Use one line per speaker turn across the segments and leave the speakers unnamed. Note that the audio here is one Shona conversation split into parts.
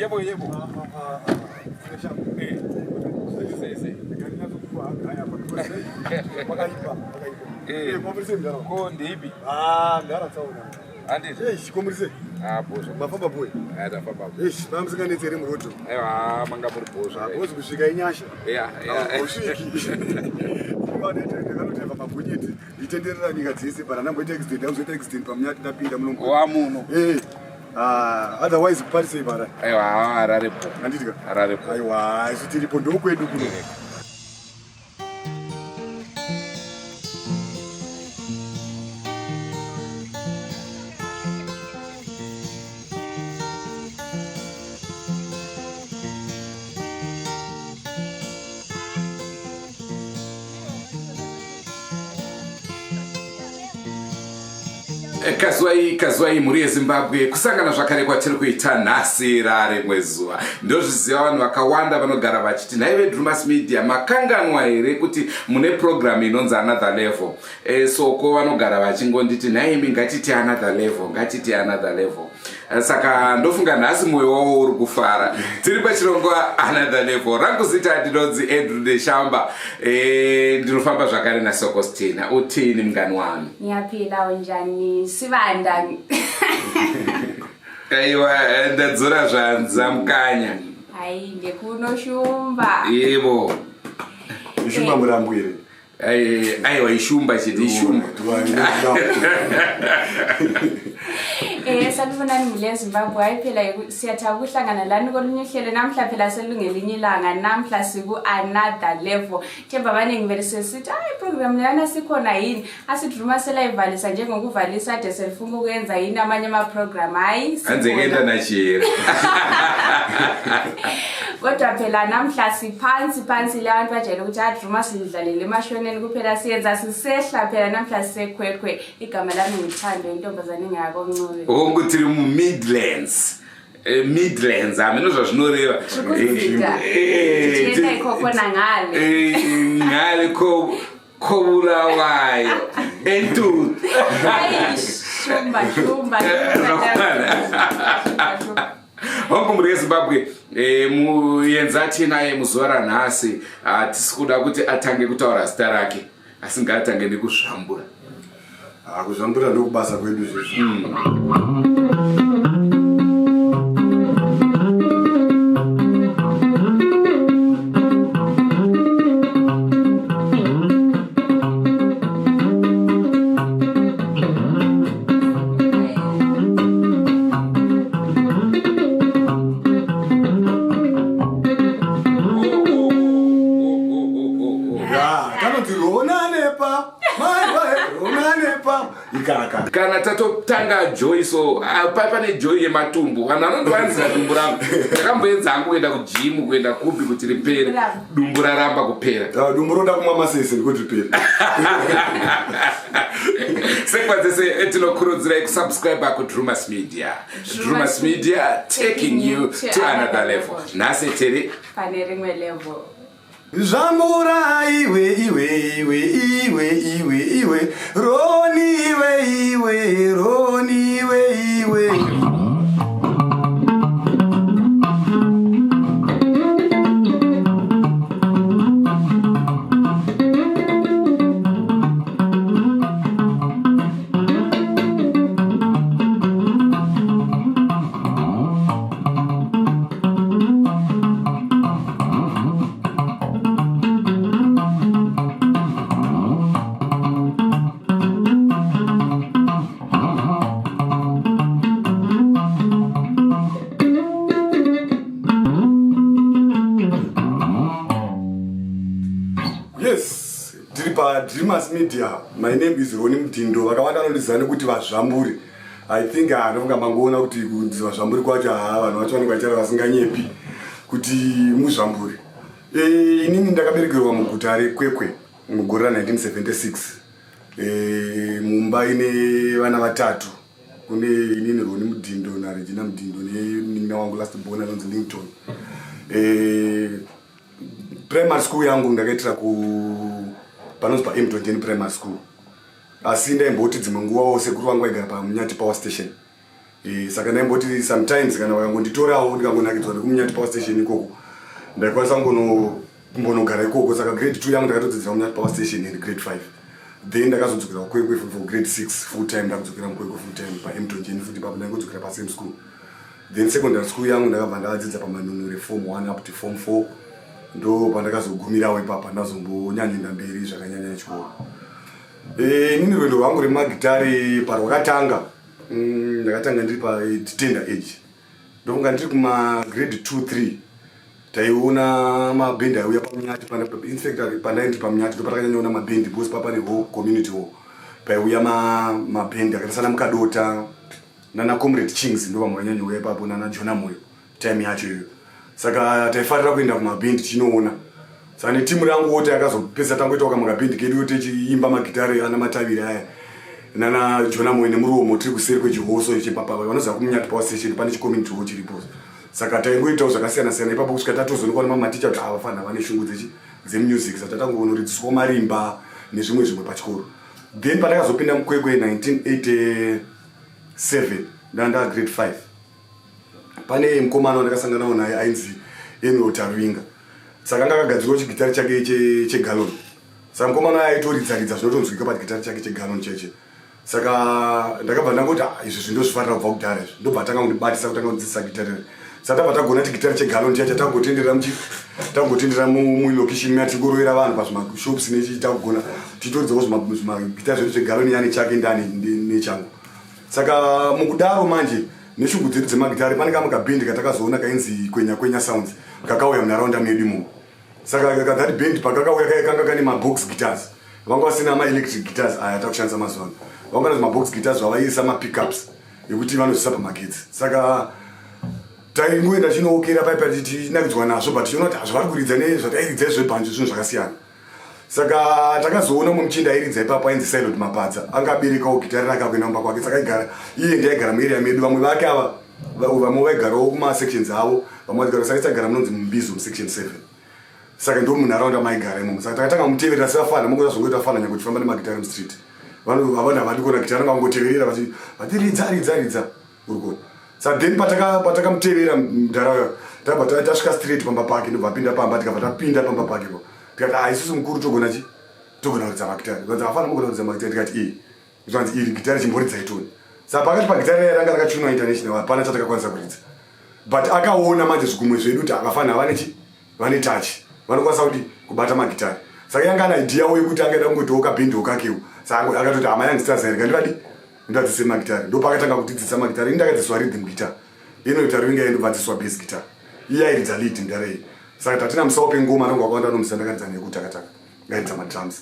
Yebo yebo. Eh. Sei sei. Eh. Ko ndeipi?
Ah, ndara tsaona.
Handiti.
Eish, komurise.
Ah, bozvo.
Mafamba boy.
Ah, tafamba.
Eish, manga musinganetsi here muroad.
Aiwa, manga muri bozvo.
Ah, bozi kusvika inyasha.
Yeah, yeah.
Usviki. Ndakanotireva magonyeti nditenderera nyika dzese but handamboita accident, ndakuzoita accident pamunyati ndapinda muno.
Wamuno.
Eh. Ah, otherwise kuparisei para.
Aiwa, Harare po.
Handiti ka?
Harare po.
Aiwa, isu tiripo ndokwedu kuno.
Kazwai kazwai mhuri yeZimbabwe, kusangana zvakare kwatiri kuita nhasi rarimwe zuva. Ndozviziva vanhu vakawanda vanogara vachiti nhai veDrumas Media, makanganwa here kuti mune program inonzi Another Level? Soko vanogara vachingonditi nhaimi ngatiti another level, ngatiti another level. Saka ndofunga nhasi mwoyo wavo uri kufara. Tiri pachirongwa Another Level. Rangu zita ndinonzi Andrew Neshamba. Ndinofamba zvakare naSokostina. Uthini mngani wami?
Ngiyaphila, unjani Sibanda?
Aiwa, ndadzora zvanza mukanya.
Hayi, ndekunoshumba.
Yebo.
Ishumba murambo here?
Aiwa, ishumba chete, ishumba.
Sanibonani mhuri yeZimbabwe. Hayi phela siyathaba ukuhlangana lani kolunye uhlelo namhla. Phela selungelinye ilanga, namhla siku-Another Level. Themba abaningi vele sesithi hayi, program leyana sikhona yini? Asidruma selayivalisa njengokuvalisa ade selifuna ukwenza yini amanye ama-program? Hayi,
anzekenda nachiyera.
Kodwa phela namhla siphansi phansi le, abantu bajayele ukuthi adruma sidlalele emashoneni kuphela, siyenza sisehla. Phela namhla siseKwekwe. Igama lami ngithando, intombazane engakoNcube.
Hongu, tiri muMidlands. Midlands, hameno zvazvinoreva.
Kuzita tichienda ikoko nangale.
Ngale koBulawayo entu.
Hayi, shumba shumba.
Zvakwana. Hongu, mhuri yeZimbabwe, muyenza tinaye muzuva ranhasi. Hatisi kuda kuti atange kutaura zita rake, asi ngaatange nekuzvambura.
Ah, kuzvambura ndokubasa kwedu zvezvo. Ya, kanonzi ronanepa mai ronanepa ikaka.
Kana tatotanga joy, so pane joy yematumbu. Vanhu vanondiwanzira dumbu rangu. Ndakamboedza hangu kuenda kugym, kuenda kupi kuti ripere, dumbu raramba kupera.
Ah, dumbu roda kumwa masese ndikuti ripere.
Senguva dzese tinokurudzirai kusubscribe kuDrumas Media. Drumas Media, taking you to another level. Nhasi tiri
pane rimwe level.
Zvambura iwe iwe iwe iwe iwe iwe Roni iwe iwe Roni iwe iwe. Yes, tiri paDreamers Media. My name is Roni Mudindo. Vakawanda vanondiziva nekuti Vazvamburi. I think ndofunga mangoona kuti kunzi Vazvamburi kwacho, haa, vanhu vacho vanenge vachiara vasinganyepi kuti muzvamburi. Inini ndakaberekerwa muguta reKwekwe mugore ra1976, mumba ine vana vatatu. Kune inini Roni Mudindo naRegina Mudindo nemunin'ina wangu last born anonzi Lington. Primary school yangu ndakaitira ku panonzi paM20 Primary School, asi ndaimboti dzimwe nguvawo sekuru vangu vaigara paMunyati Power Station. Saka ndaimboti sometimes kana vakangonditorawo ndikangonakidzwa nekuMunyati Power Station ikoko, ndaikwanisa kumbonogara ikoko. Saka grade 2 yangu ndakatodzidzira Munyati Power Station and grade 5. Then ndakazodzokera kuKwekwe for grade 6 full time. Ndakudzokera muKwekwe full time paMtonjeni futi papo, ndaingodzokera pasame school. Then secondary school yangu ndakabva ndadzidza paManunure, form 1 up to form 4. Ndo pandakazogumirawo ipapa, ndazombonyanyoenda mberi zvakanyanya nechikoro. Inini rwendo rwangu remagitari parwakatanga, ndakatanga ndiri patender age. Ndofunga ndiri kumagrade 2 3. Taiona mabhendi aiuya paMunyati. In fact, pandai ndiri paMunyati ndo patakanyanyaona mabhendi, because papane hall, community hall, paiuya mabhendi akaita sana Mukadota nana Comrade Chings. Ndo vamwe vanyanyouya ipapo, nana Jona Moyo time yacho iyoyo. Saka taifarira kuenda kumabhendi tichinoona. Saka netimu rangu wote akazopedzisa tangoitawo kamwe kedu, tichiimba magitare ana Mataviri aya nana Jona Moyo nemuromo, tiri kuseri kwechihoso chepapa. Vanoziva kuMunyati Power Station pane chicommunity hall chiripo. Saka taingoitawo zvakasiyana siyana ipapo kusvika tatozoonekwa nemamaticha kuti ava fanira vane shungu dzemusic. Saka tatangonoridziswawo marimba nezvimwe zvimwe pachikoro. Then pandakazopinda muKwekwe 1987, ndanda grade 5, pane mukomana wandakasanganawo naye ainzi Emil Taruinga. Saka anga akagadzirawo chigitari chake chegalon. Saka mukomana aitoridzaridza zvinotonzwika pachigitari chake chegalon cheche. Saka ndakabva ndangoti, "Ah, izvi zvindozvifarira kubva kudhara izvi." Ndobva tanga kundibatisa, kutanga kundidzidzisa gitari. Saka tabva tagona chigitari chegalon chacho, tagotenderera muchi tagotenderera mulocation muya, tichingorovera vanhu pazvimashops nechi. Takugona tichitoridzawo zvimagitari zvedu zvegalon, yani chake ndani nechangu. Saka mukudaro manje neshungu dzedu dzemagitari, pane kamwe kabhendi katakazoona kainzi Kwenya Kwenya Sounds, kakauya munharaunda medu imomo. Saka that band pakakauya, kanga kane mabox guitars. Vanga vasina maelectric guitars aya takushandisa mazuva ano. Vanga vane mabox guitars vavaiisa mapickups ekuti vanozvisa pamagetsi. Saka taingoenda chinookera paipa, tichinakidzwa nazvo, but tichiona kuti zvavari kuridza nezvatairidza zvebhanjo zvinhu zvakasiyana. Saka takazoona mumwe muchinda airidza ipapo ainzi Silot Mapadza, anga aberekawo gitari rake akuenda kumba kwake. Saka aigara iye, ndiaigara muarea medu. Vamwe vake ava, vamwe vaigarawo kumasections avo, vamwe vaigara. Saka isagara munonzi Mumbizo, musection 7. Saka ndo munharaunda maigara imomo. Saka takatanga muteverera sevafana. Mongoza zvongoita fana nyange uchifamba nemagitari mustreet, vanhu havadi kuona gitari, vangoteverera vati ridza, ridza, ridza, uri kuona. Saka then patakamutevera mudharaunda, tabva tasvika straight pamba pake. Ndobva apinda pamba, tikabva tapinda pamba pake po, tikati, "Ah, isusu mukuru togona chi togona kuridza magitari." Kanzi, "Afana mugona kuridza magitari?" Tikati, "Ii." Zvanzi, "Iri gitari chimboridza itoni." Saka pakati pagitari raya ranga rakachunwa international, hapana chatakakwanisa kuridza. But akaona manje zvigumwe zvedu kuti havafana vane chi vane touch, vanokwanisa kuti kubata magitari. Saka yanga ana idea wo yekuti angaida kungoitawo kabhendiwo kakewo. Saka akatoti, "Hama yangu sitazairika, ndivadi ndivadzise magitari." Ndo paakatanga kutidzidzisa magitari. Ini ndakadzidziswa rhythm guitar, inoita ruinga ndobvadzidziswa bass guitar. Iye airidza lead ndarei. Saka tatina musawo pengoma anonge wakawanda anomuziva, ndakaridza nekutakataka, ngairidza madrums.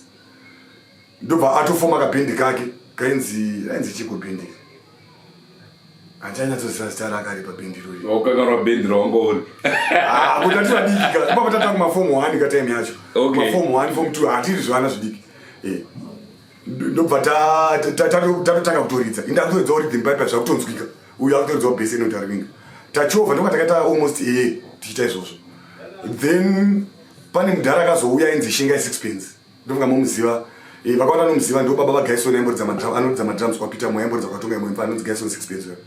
Ndobva atofoma kabhendi kake kainzi, rainzi chiko bhendi? Handichanyatsoziva zita rakaripa bhendi irori.
Waukanganwa bhendi rawanga uri?
Ah, kuti hatiri vadiki ka ipapo, tatanga kumaform 1 ka time yacho. Maform 1, form 2, hatiri zvivana zvidiki. Ndobva tatotanga kutoridza. Indakutoridzawo rhythm paipa zvakutonzwika, uyu akutoridzawo bass, inotaringa tachovha. Ndoka takaita almost a tichiita izvozvo. Then pane mudhara akazouya ainzi Shingai Sixpence. Ndofunga momuziva. Vakawanda nomuziva, ndo baba vaGaison, anoridza madrums kwaPeter Moyo, aimboridza kwaTonga Moyo, anonzi Gaison Sixpence. Uyo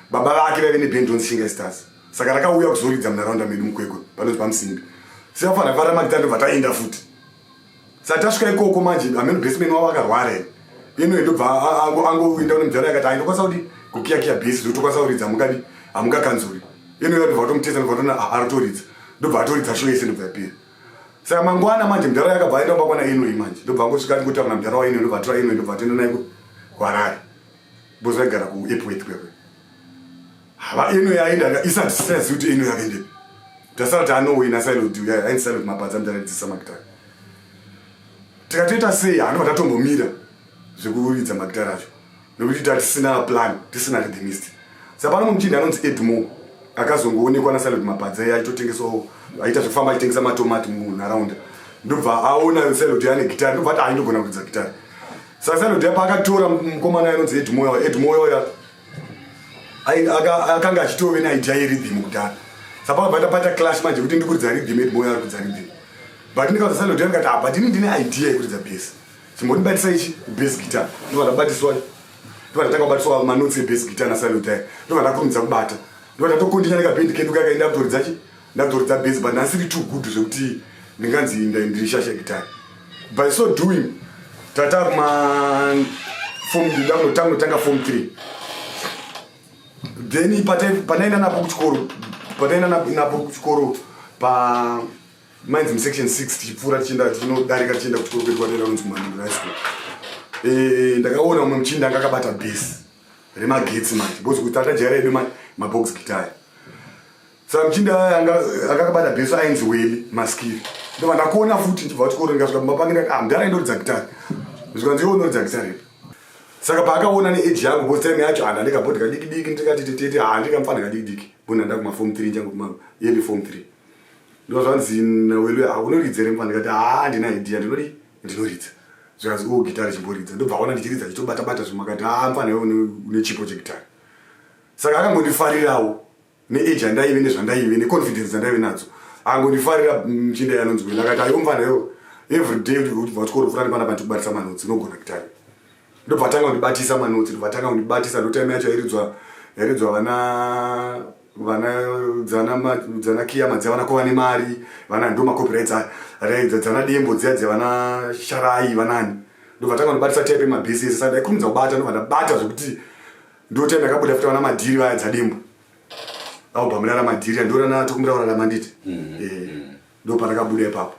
baba vake vaive nebhendi ronzi Shingai Stars. Saka rakauya kuzoridza munharaunda medu muKwekwe, panonzi paMusimbi. Sevafanira vara magitari, ndobva taenda futi. Saka tasvika ikoko manje, hameno bassman wavo akarwara here, ino ndobva angoinda kune mudhara, akati, "Aindokwanisa kuti kukiyakiya bhesi zvotokwanisa kuridza, mukadi hamungakanzuri." Ino ndobva vatomutesa, ndobva vatona arotoridza, ndobva atoridza show yese, ndobva yapera. Saka mangwana manje mudhara yakabva aenda kumba kwana Inoi manje. Ndobva angosvika atingotaura namudhara waInoi, ndobva atora Inoi, ndobva atoenda naye kuHarare, because vaigara kuEpworth kwekwe. Hava Inoi aenda isati tisazivi kuti Inoi akaendepi. Tasara taanowina Silot, ainzi Silot Mapadza, mudhara aidzidzisa magitari. Tikatoita sei, handobva tatombomira zvekuridza magitari acho nekuti tatisina plan, tisina rhythmist. Saka pano muchinda anonzi Edmo akazongoonekwa naSilot Mapadza, iye achitotengesawo, aita zvekufamba achitengesa matomati munharaunda. Ndobva aona Silot ane gitari, ndobva ati, "Aindogona kuridza gitari." Saka Silot paakatora mukomana anonzi Edmo, Edmo uya akanga achitove neidea yerhythm kudhara. Saka pakabva paita clash manje kuti ndikuridza rhythm, Edmo ari kuridza rhythm, but ndikaudza Silot, ndikati, "Ah, but ini ndine idea yekuridza bass, chimbondibatisa ichi bass guitar." Ndobva ndabatiswa. Ndobva ndatanga kubatiswa manotes ebass guitar naSalute aya. Ndobva ndakurumidza kubata. Ndobva ndatokondinya nekabhendi kedu kakaenda ndakutoridza chi ndakutoridza bass, but ndasiri too good zvekuti ndinganzi ndiri shasha gitari. By so doing, tata kuma form, ndakunotanga form 3. Then panaenda napo kuchikoro, pataenda napo kuchikoro pa mainzi musection 6, tichipfuura, tichienda, tichinodarika, tichienda kuchikoro kwedu kwataenda kunzi kuManundu High School. Ndakaona umwe muchinda anga akabata bass remagetsi manje, because kuti tatajaira edu mabox guitar. Saka muchinda anga akabata bass ainzi Weli Maskiri. Ndobva ndakuona futi ndichibva kuchikoro, ndikasvika pamba pange, ndikati, "Ah, mudhara, indoridza gitari." Zvikanzi, "Iwe unoridza gitari ipi?" Saka paakaona neage yangu, because time yacho handa ndikabhodhi kadiki diki, ndikati tete, ha, ndikamufana kadiki diki bona, ndakuma form 3 changu, kuma early form 3. Ndo zvanzi naWeli, "Unoridza here, mufana?" Ndikati, "Ha, handina idea, ndinodi ndinoridza." Zvikanzi, "O, gitari chimboridza." Ndobva aona ndichiridza, chitobata bata zvimwe, akati, "Ha, mufana iwe une chipo chegitari." Saka akangondifarirawo neage yandaive, nezvandaive, neconfidence dzandaive nadzo. Akangondifarira muchinda yanonzi Weli, akati, "Aiwo, mufana iwe, every day uchibva kuchikoro pfuura nepanapa, ndikubatisa manotes, unogona gitari." Ndobva atanga kundibatisa manotes, ndobva atanga kundibatisa. Ndo time yacho yairidzwa vana dzana Kiyama dziya, vana Kova Nemari, vana ndo macopyrights aya, dzana Dembo dziya dziya, vana Sharai, vanani. Ndobva tanga kundibatisa type yemabass ese. Saka ndaikurumidza kubata, ndobva ndabata zvekuti ndo time yakabuda futi vana Madhiri vaya, dzaDembo, album rara Madhiri, andorana Tokumbira Kurarama, nditi. Ndo parakabuda ipapo,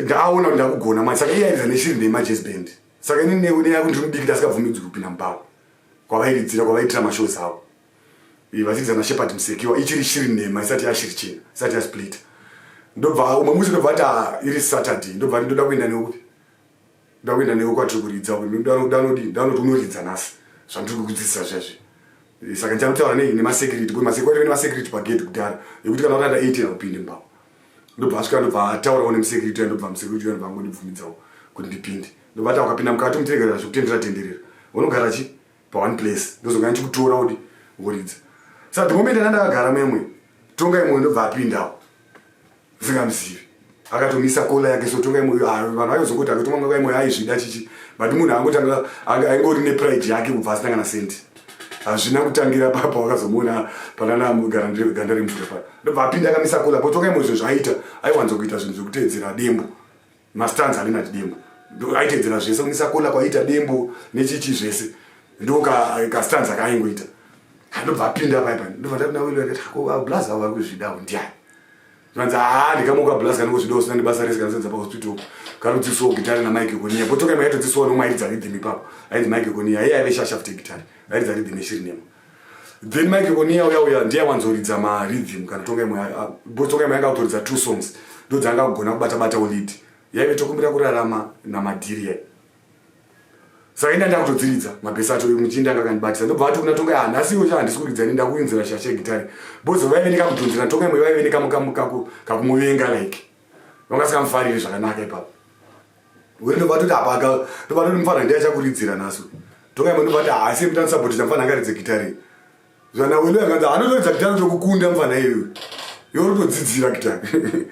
ndaona kuti ndakugona manje. Saka iye airidza neShiri Nhema Jazz Band. Saka inini neyaku ndiri mudiki, ndasikabvumidzwi kupinda mubhawa kwavairidzira, kwavaiitira mashows avo. Vachiridza naShepard Musekiwa, ichiri Shiri Nhema, isati yashiri chena, isati yasplita. Ndobva umwe musi ndobva ati, "Ah, iri Saturday," ndobva ati, "Ndoda kuenda newe kupi? Ndoda kuenda newe kwatiri kuridza. Ndanoti unoridza nhasi zvandiri kukudzidzisa zvezvi." Saka ndichanotaura nei nemasecurity, kuti kwaive nemasecurity pagate kudhara, yekuti kana wakaenda 18 haupinde mubhawa. Ndobva asvika, ndobva ataurawo nemusecurity, ndobva musecurity ndobva angondibvumidzawo kuti ndipinde. Ndobva ati, "Ukapinda mukati mutengerera zvekutendera tenderera, unogara chi paone place, ndozonga ndichikutora udi woridza." Saka the moment andandakagara memwe, Tonga imwe ndobva apindawo, ndisingamuzivi, akatomisa collar yake. So Tonga imwe, vanhu vaizongoti akatonga imwe aizvida chichi, but munhu angotanga aingori nepride yake kubva asina kana sendi. Hazvina kutangira papa wakazomuona panana ganda remvura pa. Ndobva apinda, akamisa collar po. Tonga imwe zvinhu zvaaita, aiwanzokuita zvinhu zvekutedzera Dembo, mastanza alinati Dembo. Aitedzera zvese, kumisa collar kwaiita Dembo nechichi zvese, ndo kastanza kaaingoita. Ndobva apinda paipa, ndobva ndati naWili, ndati, "Blaza avo vari kuzvidawo ndiani?" Zvanzi, "Haa, ndikamuka blazi kanongozvida usina nebasa rese, kanosenza pahospital, kanodzidzisawo gitari naMike Konia." Botoka imwe yaitodzidzisawo nomwe airidza rhythm ipapo, ainzi Mike Konia. Iye aive shasha futi gitari, airidza rhythm yeshiri Nema. Then Mike Konia uya ndiye awanzoridza marhythm kana Tonga imwe. Tonga imwe yanga kutoridza two songs, ndo dzaanga kugona kubata batawo. Lead yaive Tokumbira Kurarama naMadhiri yai. Saka ina ndakutodziridza mabass acho, muchinda anga akandibatisa. Ndobva ati kuna Tonga, "Ah, nhasi iwo handisi kuridza ini, ndakuinzira shasha yegitari." Bozo vaive nekakudhonzera Tonga imwe, vaive nekakumuvenga, like vanga singamufariri zvakanaka ipapo. Weri ndobva atoti apa, ndobva atoti, "Mufana ndiye achakuridzira nhasi." Tonga imwe ndobva ati, "Hasi mutanisapotita mufana angaridze gitari." Zvana Weli akanzi, "Anotoridza gitari tokukunda mufana iyoyo, iwe unotodzidzira gitari,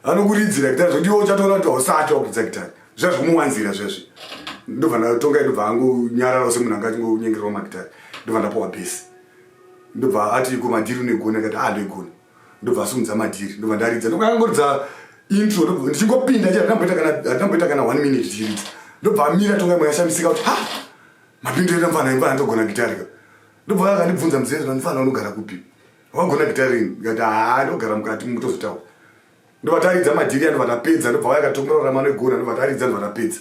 anokuridzira gitari zvokuti iwe uchatoona kuti hausati wakuridza gitari." Zviya zvokumuwanzira zvezvi. Ndobva ndatonga, ndobva angonyararawo semunhu anga achingonyengererwa magitari. Ndobva ndapiwa bass, ndobva ati, "Ko Madhiri unoigona?" Akati, "Ah, ndoigona." Ndobva asumudza Madhiri, ndobva ndaridza, ndobva angoridza intro. Ndichingopinda, handinamboita kana one minute tichiridza, ndobva amira. Tonga imwe yashamisika kuti, "Ha, mapindiro ita mufana, mufana ndogona gitari ka." Ndobva akandibvunza muzezi, "Mufana, unogara kupi? Wagona gitari rini?" Ndikati, "Haa, ndogara mukati, mutozotaura." Ndobva taridza Madhiri, ndobva tapedza. Ndobva vaya katombora manegona, ndobva taridza, ndobva tapedza.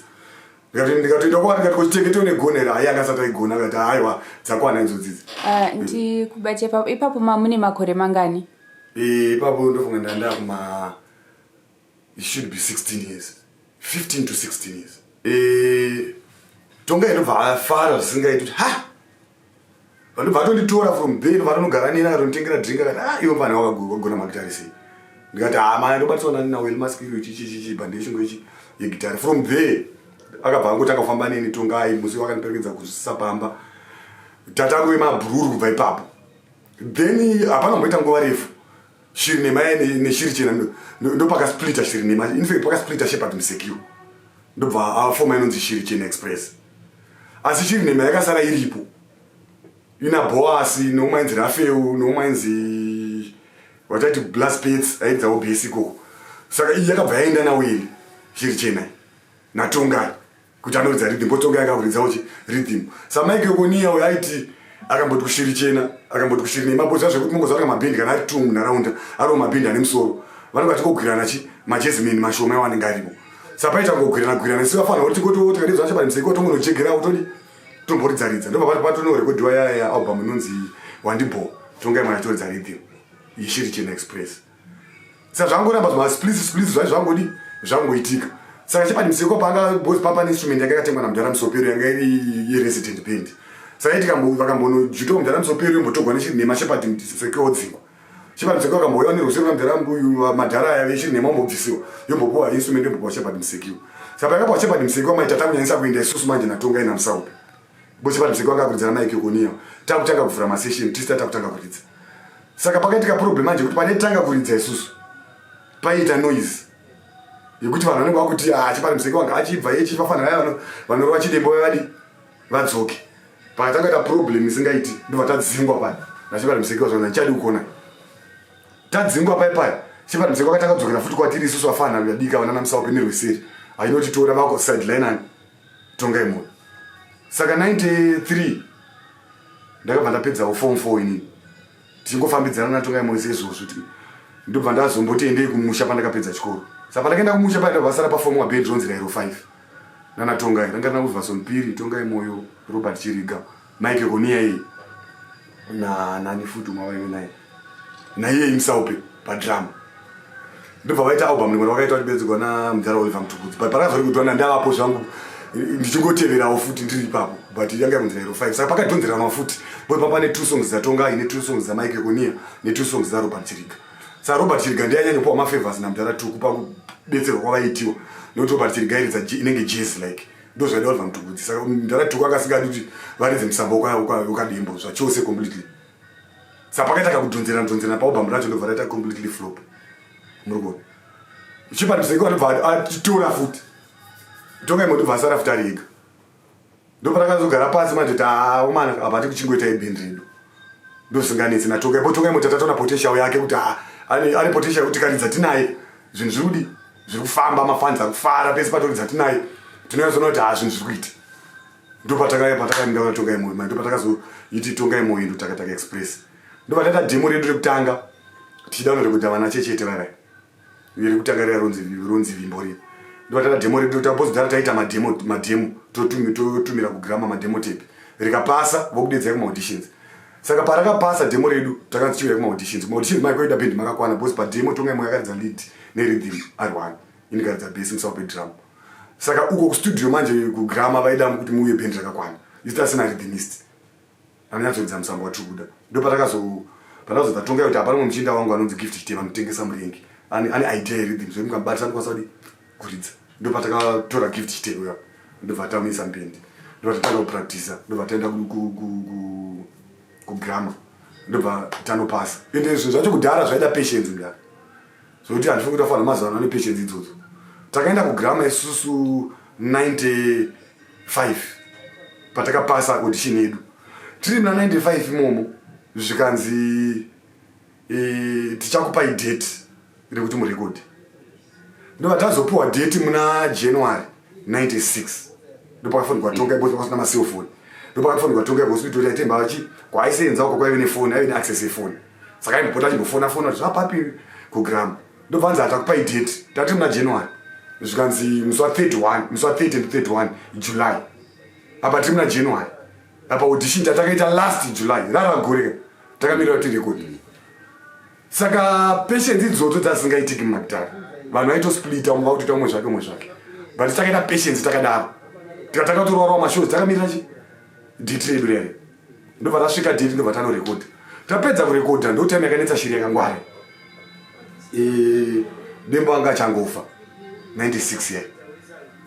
Ndikatoenda kwavari, ndikati, "Kochitengete unegona here?" Hai, akasati aigona. Akati, "Haiwa, dzakwana idzodzidzi."
Ah, ndikubate ipapo ipapo, mune makore mangani?
Ipapo ndofunga ndanda kuma, it should be 16 years, 15 to 16 years. Tonga inobva afara zvisingaiti kuti ha, ndobva atonditora from there, ndobva atonogara neni, akatonditengera drink, akati, "Ah, iwe mfana, wakagona magitari sei?" Ndikati, "Ha, mana ndobatiswa nani naWel Maskiro, ichi chichi bhandeshingo ichi yegitari." From there akabva angotanga kufamba neni Tongai. Musi wakandiperekedza kuzvisisa pamba, tatango wemabhururu kubva ipapo. Then hapana kumboita nguva refu, Shiri Nema neShiri Chena ndopakasplita Shiri Nema, in fact pakasplita Shepard Musekiwa, ndobva afoma inonzi Shiri Chena Express. Asi chiri nhema yakasara iripo ina Boasi neumwe ainzi Rafeu neumwe ainzi wataiti Blaspets airidzawo bhesi ikoko. Saka iyi yakabva yaenda naWeli shiri chena naTongai kuti anoridza rhythm botonga yakakuridzawo chi rhythm saMike Yokoniya uyo aiti akamboti kushiri chena, akamboti kushiri nema boza zvekuti mongoziva kuti mabhendi kana ari two munharaunda ariwo mabhendi ane musoro vanenge vachingogwirana chi majazzman mashoma iwo anenge arimo. Saka paita kungogwirana gwirana isu vafanira kuti tingoti tikadedzwa chepari museko tongonojegerawo todi tomboridza ridza ndobva patonorekodhiwa yaya album inonzi Wandibho Tongai mwana achitoridza rhythm yeshiri chena express. Saka zvangoramba zvamasplits splits zvacho zvangodi zvangoitika. Saka chepani museko panga boss papa neinstrument yanga yakatengwa namudhara Musopero yanga iri yeresident band. Saka iti vakambonojuta mudhara Musopero yombotogwa nechiri Shepherd Museko odzingwa. Shepherd Museko akambouya nerusero ramudhara mbuyu madhara aya vechiri nhema ombobvisiwa yombopuwa instrument yombopuwa Shepherd Musekiwa. Saka payakapuwa Shepherd Musekiwa maita takunyanyisa kuenda isusu manje naTongai naMusaupe. Bo Shepherd Musekiwa anga akuridzana Mike Yokoniya. Takutanga kuvhura masession tisi takutanga kuridza. Saka pakaitika problem manje kuti panetanga kuridza isusu paiita noise yekuti vanhu vanenge vakuti ah Shepherd Musekiwa wanga achibva yechi vafanira vaya vanorova chidembo vadi vadzoke. Pakatanga ta problem isingaiti ndobva tadzingwa paya naShepherd Musekiwa zvanzi handichadi kukuona. Tadzingwa paya paya Shepherd Musekiwa akatanga kudzokera futi kwatiri isusu vafana vadika vana naMusaupe nerweseri ainotitora vako sideline ani Tongai Moyo. Saka 93 ndakabva ndapedzawo form 4 inini tichingofambidzana naTongai Moyo seizvozvo ndobva ndazomboti endei kumusha pandakapedza chikoro. Saka pandakaenda kumusha paya ndabva vasara pafomu waband ronzi Rairo 5 nana Tongai ranga rina Wilverson Piri, Tongai Moyo, Robert Chiriga, Mike Konia iye na nani futi umwe waive naye naiye Musaupe padrama. Ndobva vaita album rimwe ravakaita vachibetserwa namudhara Oliver Mtukudzi, but pakazorikudzwa ndavapo zvangu ndichingoteverawo futi ndiri ipapo, but yanga yakunzi Rairo 5. Saka pakadhonzeranwa futi bo papa ne two songs dzaTongai ne two songs dzaMike Konia ne two songs dzaRobert Chiriga. Saka Robert Chiriga ndiye anyanyopiwa mafavors namudhara Tuku pakubetserwa kwavaitiwa nekuti Robert Chiriga airidza inenge jazz like ndo zvaida Oliver Mtukudzi. Saka mudhara Tuku akasingadi kuti varidze musambo wekadembo zvachose completely. Saka pakaita kakudhonzerana dhonzerana paalbum racho ndobva raita completely flop. Muri kuona Shepherd Musekiwa ndobva atitora futi Tongai Moyo ndobva asara futi ari ega. Ndopatakazogara pasi manje kuti aomana apa tikuchingoita ibhendi redu ndosinganetsi naTongai bo Tongai Moyo tataona potential yake kuti ane potential yekuti tikaridza tinaye zvinhu zviri kudi zviri kufamba mafans ari kufara pese patoridza tinaye tinozoona kuti zvinhu zviri kuita. Ndopatakaya patakaenda Tongai Moyo manje ndopatakazoiti Tongai Moyo ndo Takataka Express. Ndopataita demo redu rekutanga tichida kunorekodha vana chechete vaya iri kutanga riya ronzi Vimbo riya. Ndopataita demo redu tapozodhara taita mademo mademo totumira kugrama mademo tape rikapasa vokudedzai kumaauditions. Saka parakapasa demo redu takanzi chiuya kumaauditions. Kumaauditions mai kwaida band makakwana because pademo Tongai Moyo akaridza lead nerhythm ari one inikaridza bass Musaupe drum. Saka uko kustudio manje kugrama vaida kuti muuye band rakakwana isu tasina rhythmist anonyatsoridza musambo watiri kuda. Ndopatakazobva Tongai kuti hapana mumwe muchinda wangu anonzi Gift Chitema anotengesa murengi ane idea yerhythm zvekuti mukamubatisa anokwanisa kudi kuridza. Ndopatakatora Gift Chitema uya ndobva tamuisa mubhendi ndobva tatanga kupractisa ndobva taenda kugrama ndobva tanopasa. Ende zvinhu zvacho kudhara zvaida patience mudhara zvokuti handifungi kuti vafanira mazuva ano ane patience idzodzo. Takaenda kugrama isusu 95 patakapasa audition yedu tiri muna 95 imomo zvikanzi tichakupai date rekuti murekodi. Ndobva tazopiwa date muna January 96 ndopakafonirwa Tongai because pakasina macellphone. Ndopakafonirwa Tongai because kuti taitemba vachi kwaaisenza uko kwaive nefoni aive neaccess yefoni. Saka aimbopota achimbofona fona kuti zvapapi kugrama. Ndobva anzi atakupai date tati muna January zvikanzi musi wa 31 musi wa 30 and 31 July apa tiri muna January apa audition tatakaita last July rara gore takamirira kuti rekodi. Saka patience idzodzo dzasingaitiki mumakitari vanhu vaitosplita umwe vakutoita umwe zvake umwe zvake but takaita patience takadaro tikatanga kutorwarawo mashows takamirira chi date redu rere. Ndobva tasvika date ndobva tanorekodha. Tapedza kurekodha ndo time yakanetsa shiri yakangwara. Dembo anga achangofa 96 ye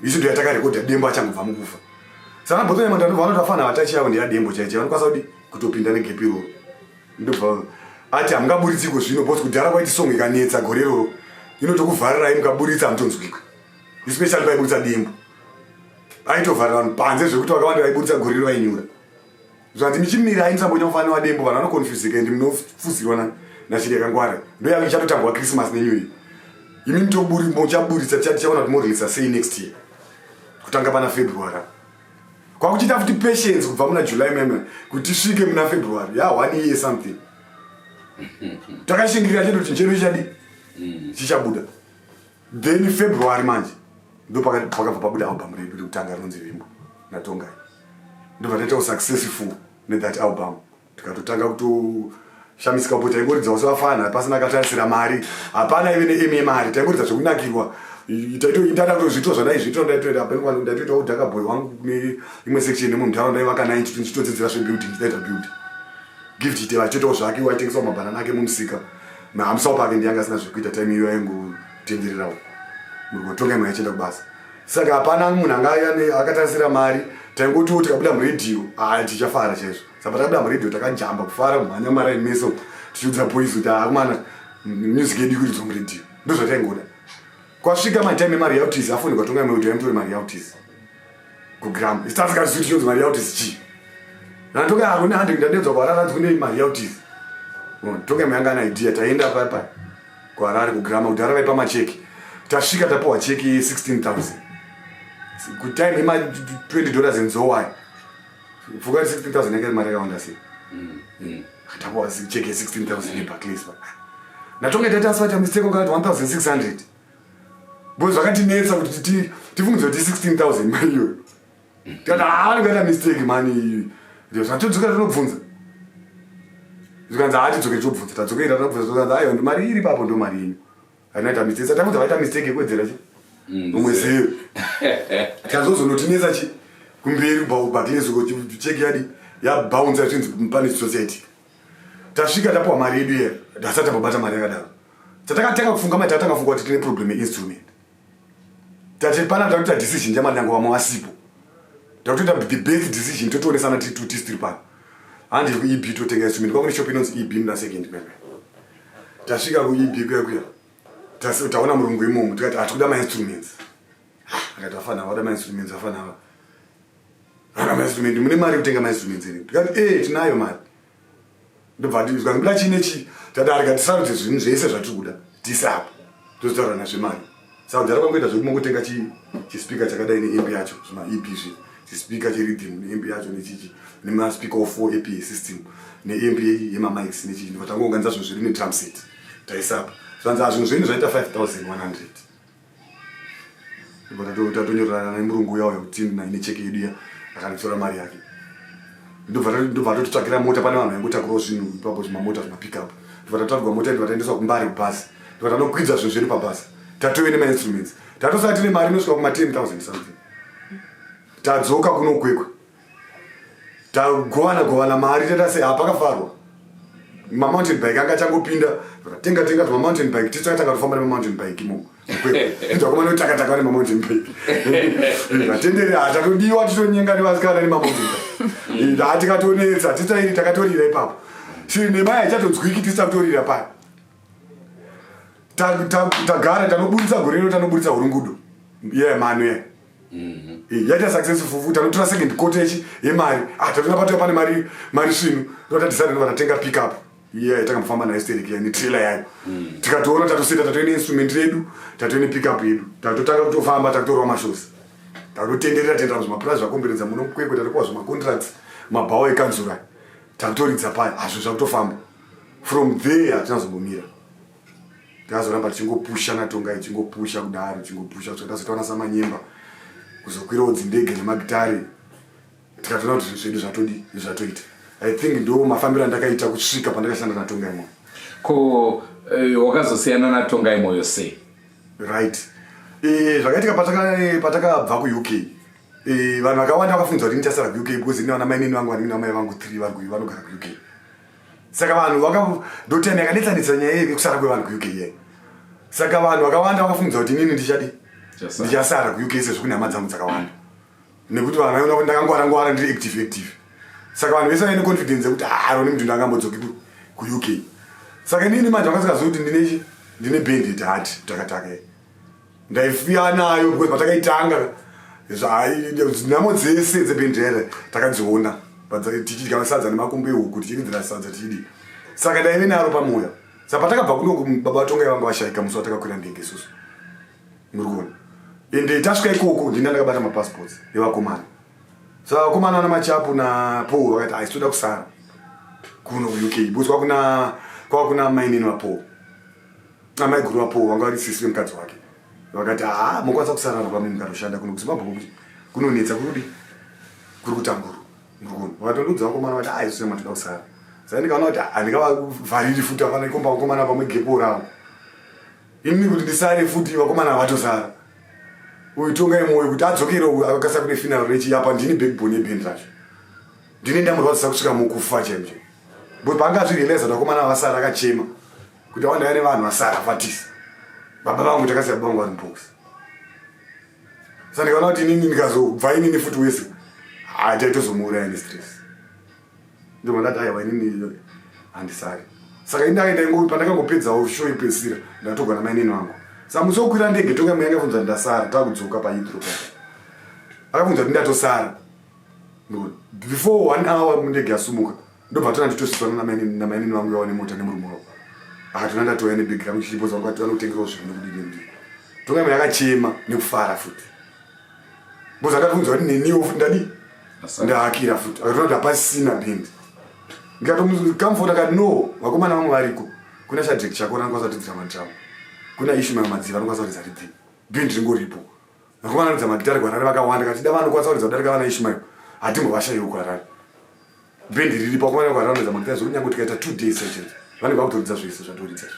isu ndo yatakarekodha Dembo achangobva mukufa. Saka bhotso nyama ndobva vanoti vafana vatachi yavo ndeyaDembo chaicho vanokwanisa kudi kutopinda negepi iroro. Ndobva ati hamungaburitsiko zvino because kudhara kwaiti song ikanetsa gore iroro inotokuvharirai mukaburitsa hamutonzwikwi especially paiburitsa Dembo. Aitovharira vanhu panze zvekuti vakawanda vaiburitsa gore rino vainyura. Zvanzi michimira ainisambonya mufana wadembo vanhu vanokonfusika and munofusirwa nashiri yakangwara. Ndoyangu ichatotambwa Christmas neNew Year. Imi mutoburi muchaburitsa tichaona kuti moreleasa sei next year. Kutanga pana February. Kwakuchiita futi patience kubva muna July meme kuti tisvike muna February. Ya one year something. Takashingirira chedu kuti njero ichadi chichabuda. Then February manje ndopakabva pabuda album redu rekutanga rinonzi Vimbo naTongai. Ndobva taitawo successful nethat album tikatotanga kutoshamisika po taingoridzawo sevafana pasina akatarisira mari hapana ive neaim yemari taingoridza zvekunakirwa ndada kutozviitwa zvandaizviitwa ndaitoitawo dhaka boy wangu kune imwe section yemunharaunda ivaka 90 ndichitodzidzira zvebuilding ndichaita build gift ite vachitoitawo zvake waitengesawo mabhanana ake mumusika mahamsawo pake ndiyanga asina zvekuita time iyo aingotendererawo murikutonga imwe yachienda kubasa saka hapana munhu anga akatarisira mari taingotiwo tikabuda muredhiyo haa tichafara chaizvo saka takabuda muredhiyo takajamba kufara kumhanya maraini meso tichiudza boys kuti akomana music yedu ikuridzwa muredhiyo ndozvataingoda kwasvika matime emarealties afonekwa tonga imwe kuti aimutore marealties kugram isu tasingazivi kuti chinonzi marealties chii nantoka hakuna handi ndandedzwa kuharare hanzi kune marealties toka imwe yanga ana idea taenda papa kuharare kugrama kudhara vaipa macheki tasvika tapiwa cheki ye 16000 kutime ima 20 dollars nzowaya fuka 16000 yanga iri mari yakawanda sei tapiwa cheki ye 16000 yebarclays pa ndatonge taita asati mistake wakati 1600 because zvakatinetsa kuti tifungidze kuti 16000 mari iyoyo tikati haa vanenge vaita mistake mani zvatodzoka tinobvunza zvikanzi haa tidzoke tobvunza tadzokera tinobvunza zvikanzi aiwa mari iri papo ndo mari yenyu hainaita mistake saka vaita mistake yekuwedzera chi umwe zero tikazozonotinetsa chi kumberi barclays cheki yadi yabounce zvinzi pane chitsotsi yaitika tasvika tapiwa mari yedu iya tasati tambobata mari yakadaro tatakatanga kufunga mai takatanga kufunga kuti tine problem yeinstrument tati pana takuita decision chamanyango vamwe vasipo takutoita the best decision totoonesana tiri two tisi tiri pano handi kueb totenga instrument kwakune shop inonzi eb muna second meme tasvika kueb kuya kuya taona murungu imomo tikati hatikuda mainstruments akati afana vada mainstruments afana ava ana mainstrument mune mari yekutenga mainstruments here tikati e tinayo mari ndobva ndibva chii nechii tati arika tisarudze zvinhu zvese zvatiri kuda tise apo tozotaura nazvemari saka kudhara kwangoita zvekuti mongotenga chispika chakadai neamp yacho zvimaep zvi chispika cherhythm neamp yacho nechichi nemaspika of 4 apa system neamp yemamics nechichi ndobva tangounganidza zvinhu zvedu nedrum set taisa apa zvanzi zvinhu zvenyu zvaita 5100 tatonyorerana nemurungu uya uya kuti ine cheki yedu iya akanitora mari yake ndobva totitsvakira mota pane vanhu vaingotakurawo zvinhu ipapo zvimamota zvimapickup ndobva tatsvagwa mota ndobva taendeswa kumbare kubhasi ndobva tanokwidza zvinhu zvedu pabhasi tatove nemainstruments tatosara tine mari inosvika kuma 10000 something tadzoka kunokwekwe tagovana govana mari taita sei hapakafarwa mamountain bike anga achangopinda tenga tenga zvimamountain bike tisakatanga kufamba nemamountain bike imomo ndakoma notakataka nemamountain bike vatenderi hatatodiwa titonyenga nevasikana nemamountain bike hatikatonetsa titairi takatorira ipapo shiri nemai haichatonzwiki tisakutorira paya tagara tanoburitsa gore rino tanoburitsa hurungudo ye mano ye yaita successful futi tanotora second quarter yechi yemari ah tatoona patova pane mari mari svinu totatisa tinobva tatenga pick up iya yatakambofamba nayo sterek iya netrailer yayo tikatoona tatoseta tatoine instrument redu tatoine pick up yedu tatotanga kutofamba takutorwa mashows takutotenderera tendera zvimapurazi zvakomberedza muno mukwekwe tatopuwa zvimacontracts mabhawa ekanzura takutoridza paya hazvo zvakutofamba from there hatina zombomira takazoramba tichingopusha natongai tichingopusha kudaro tichingopusha kusvika tazotaona samanyemba kuzokwirawo dzindege nemagitare tikatoona kuti zvinhu zvedu zvatodi zvatoita i think ndo mafambiro andakaita kusvika pandakashanda natongai moyo
ko wakazosiyana natongai moyo sei
right zvakaitika patakabva kuUK vanhu vakawanda vakafungidzwa kuti ndichasara kuUK because ine vana mainini vangu vanenge namai vangu three vari vanogara kuUK saka vanhu vaka ndotime yakanetsanetsa nyaya yekusara kwevanhu kuUK iye saka vanhu vakawanda vakafungidzwa kuti inini ndichadi ndichasara kuUK sezvo kune hama dzangu dzakawanda nekuti vanhu vaiona kuti ndakangwara ngwara ndiri active active saka vanhu vese vaine confidence yekuti haaroni mntu ndangambodzoki kuUK saka inini manje vakasikazivi kuti ndinechi ndine band yetihati takataka ndaifiya nayo because patakaitanga Nhamo dzese dzebhendera takadziona tichidya sadza nemakumbo ehuku, tichiridzira sadza, tichidii. Saka ndaive naro pamwoyo. Saka patakabva kunoku, baba vaTongai vanga vashaika musi watakakwira ndege isusu, muri kuona. Ende tasvika ikoko, ndina ndakabata mapassports evakomana. Saka vakomana namachapu naPaul vakati, "Haisi toda kusara kuno kuUK," because kwakuna mainini vaPaul, amaiguru vaPaul, vanga vari sisi vemukadzi wake. Vakati, "Haa, mokwanisa kusarara pamwe mukatoshanda kuno kuZimbabwe, kuti kunonetsa, kurudi kuri kutambura." Muri kuona, vakatondiudza vakomana vati, "Ai, isu matoda kusara." Saka ndikaona kuti handingavavhariri futi afana ikomba vakomana pamwe gepo ravo, inini kuti ndisare futi, vakomana vatosara. Uyu Tongai Mwoyo kuti adzokere akasa kune funeral rechi apa, ndini backbone yebhendi racho, ndine ndamurwadzisa kusvika mukufa chaimo chaimo. But paanga azvirealiza kuti vakomana vasara, akachema kuti awandaiva nevanhu vasara fatisa baba vangu, takasiya baba vangu vari mubox. Saka ndikaona kuti inini ndikazobva inini futi wese hataitozomuuraya nestress. Ndobva ndati, "Aiwa, inini handisari." Saka ini pandakangopedzawo show yekupedzisira, ndakatogwa namainini vangu. Saka musi wokwira ndege, Tonga muyanga bvunza kuti ndasara, takudzoka paHeathrow pa, akabvunza kuti ndatosara. Before one hour mundege yasumuka, ndobva tona nditosviswana namainini vangu yavo nemota nemurume wavo. Akatona ndatouya nebhegi rangu chichipoza vanotengerawo zvinhu nekudii nekudii. Tonga mwe akachema nekufara futi because akatibvunza kuti neniwo futi ndadii, ndahakira futi. Akatona kuti hapasisina bhendi. Ndikatomukamfota, akati, "No, vakomana vamwe variko, kuna Shadrek Chakora anokwanisa kutidzira madhiramu, kuna Ishmael Madziva anokwanisa kuridza rhythm, bhendi ringoripo. Vakomana vanoridza magitari kuHarare vakawanda." Katida vanokwanisa kuridza kudarika vana Ishmael, hatimbovashayiwo kuHarare. Bhendi riripo, vakomana kuHarare vanoridza magitari zvokuti nyange tikaita 2 days sessions, vanenge vakutoridza zvese zvatoridza izvi.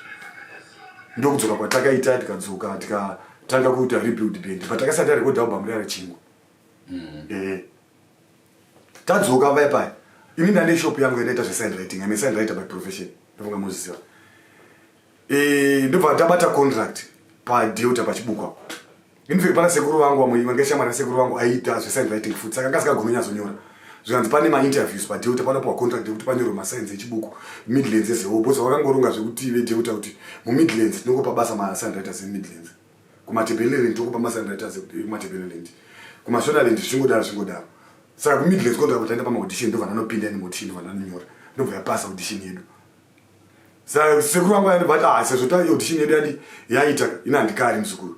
Ndokudzoka kwatakaita, tikadzoka, tikatanga kuita rebuild band, but takasati tarekodha album riya rechingwa. Tadzoka vai paya, ini ndane shop yangu yandaita zvesign writing. I'm a sign writer by profession, ndofunga muziziva. Ndobva tabata contract paDelta paChibuku. In fact, pana sekuru vangu vamwe vange shamwari yasekuru vangu aiita zvesign writing futi, saka anga asingagoni kunyatsonyora. Zvikanzi pane mainterviews paDelta, panopiwa contract yekuti panyorwe masigns eChibuku, Midlands ezewo, because vakangoronga zvekuti veDelta kuti muMidlands tinongopa basa masign writers eMidlands, kuMatebeleland tokupa masign writers ekuMatebeleland, kuMashonaland, zvichingodaro zvichingodaro. Saka kuMidlands contract kuti aenda pamaaudition, ndobva ndanopinda neaudition, ndobva ndanonyora, ndobva yapasa audition yedu. Saka sekuru vangu vaindobva ti, "Ah, sezvo ta audition yedu yadi yaita, ina handikari muzukuru,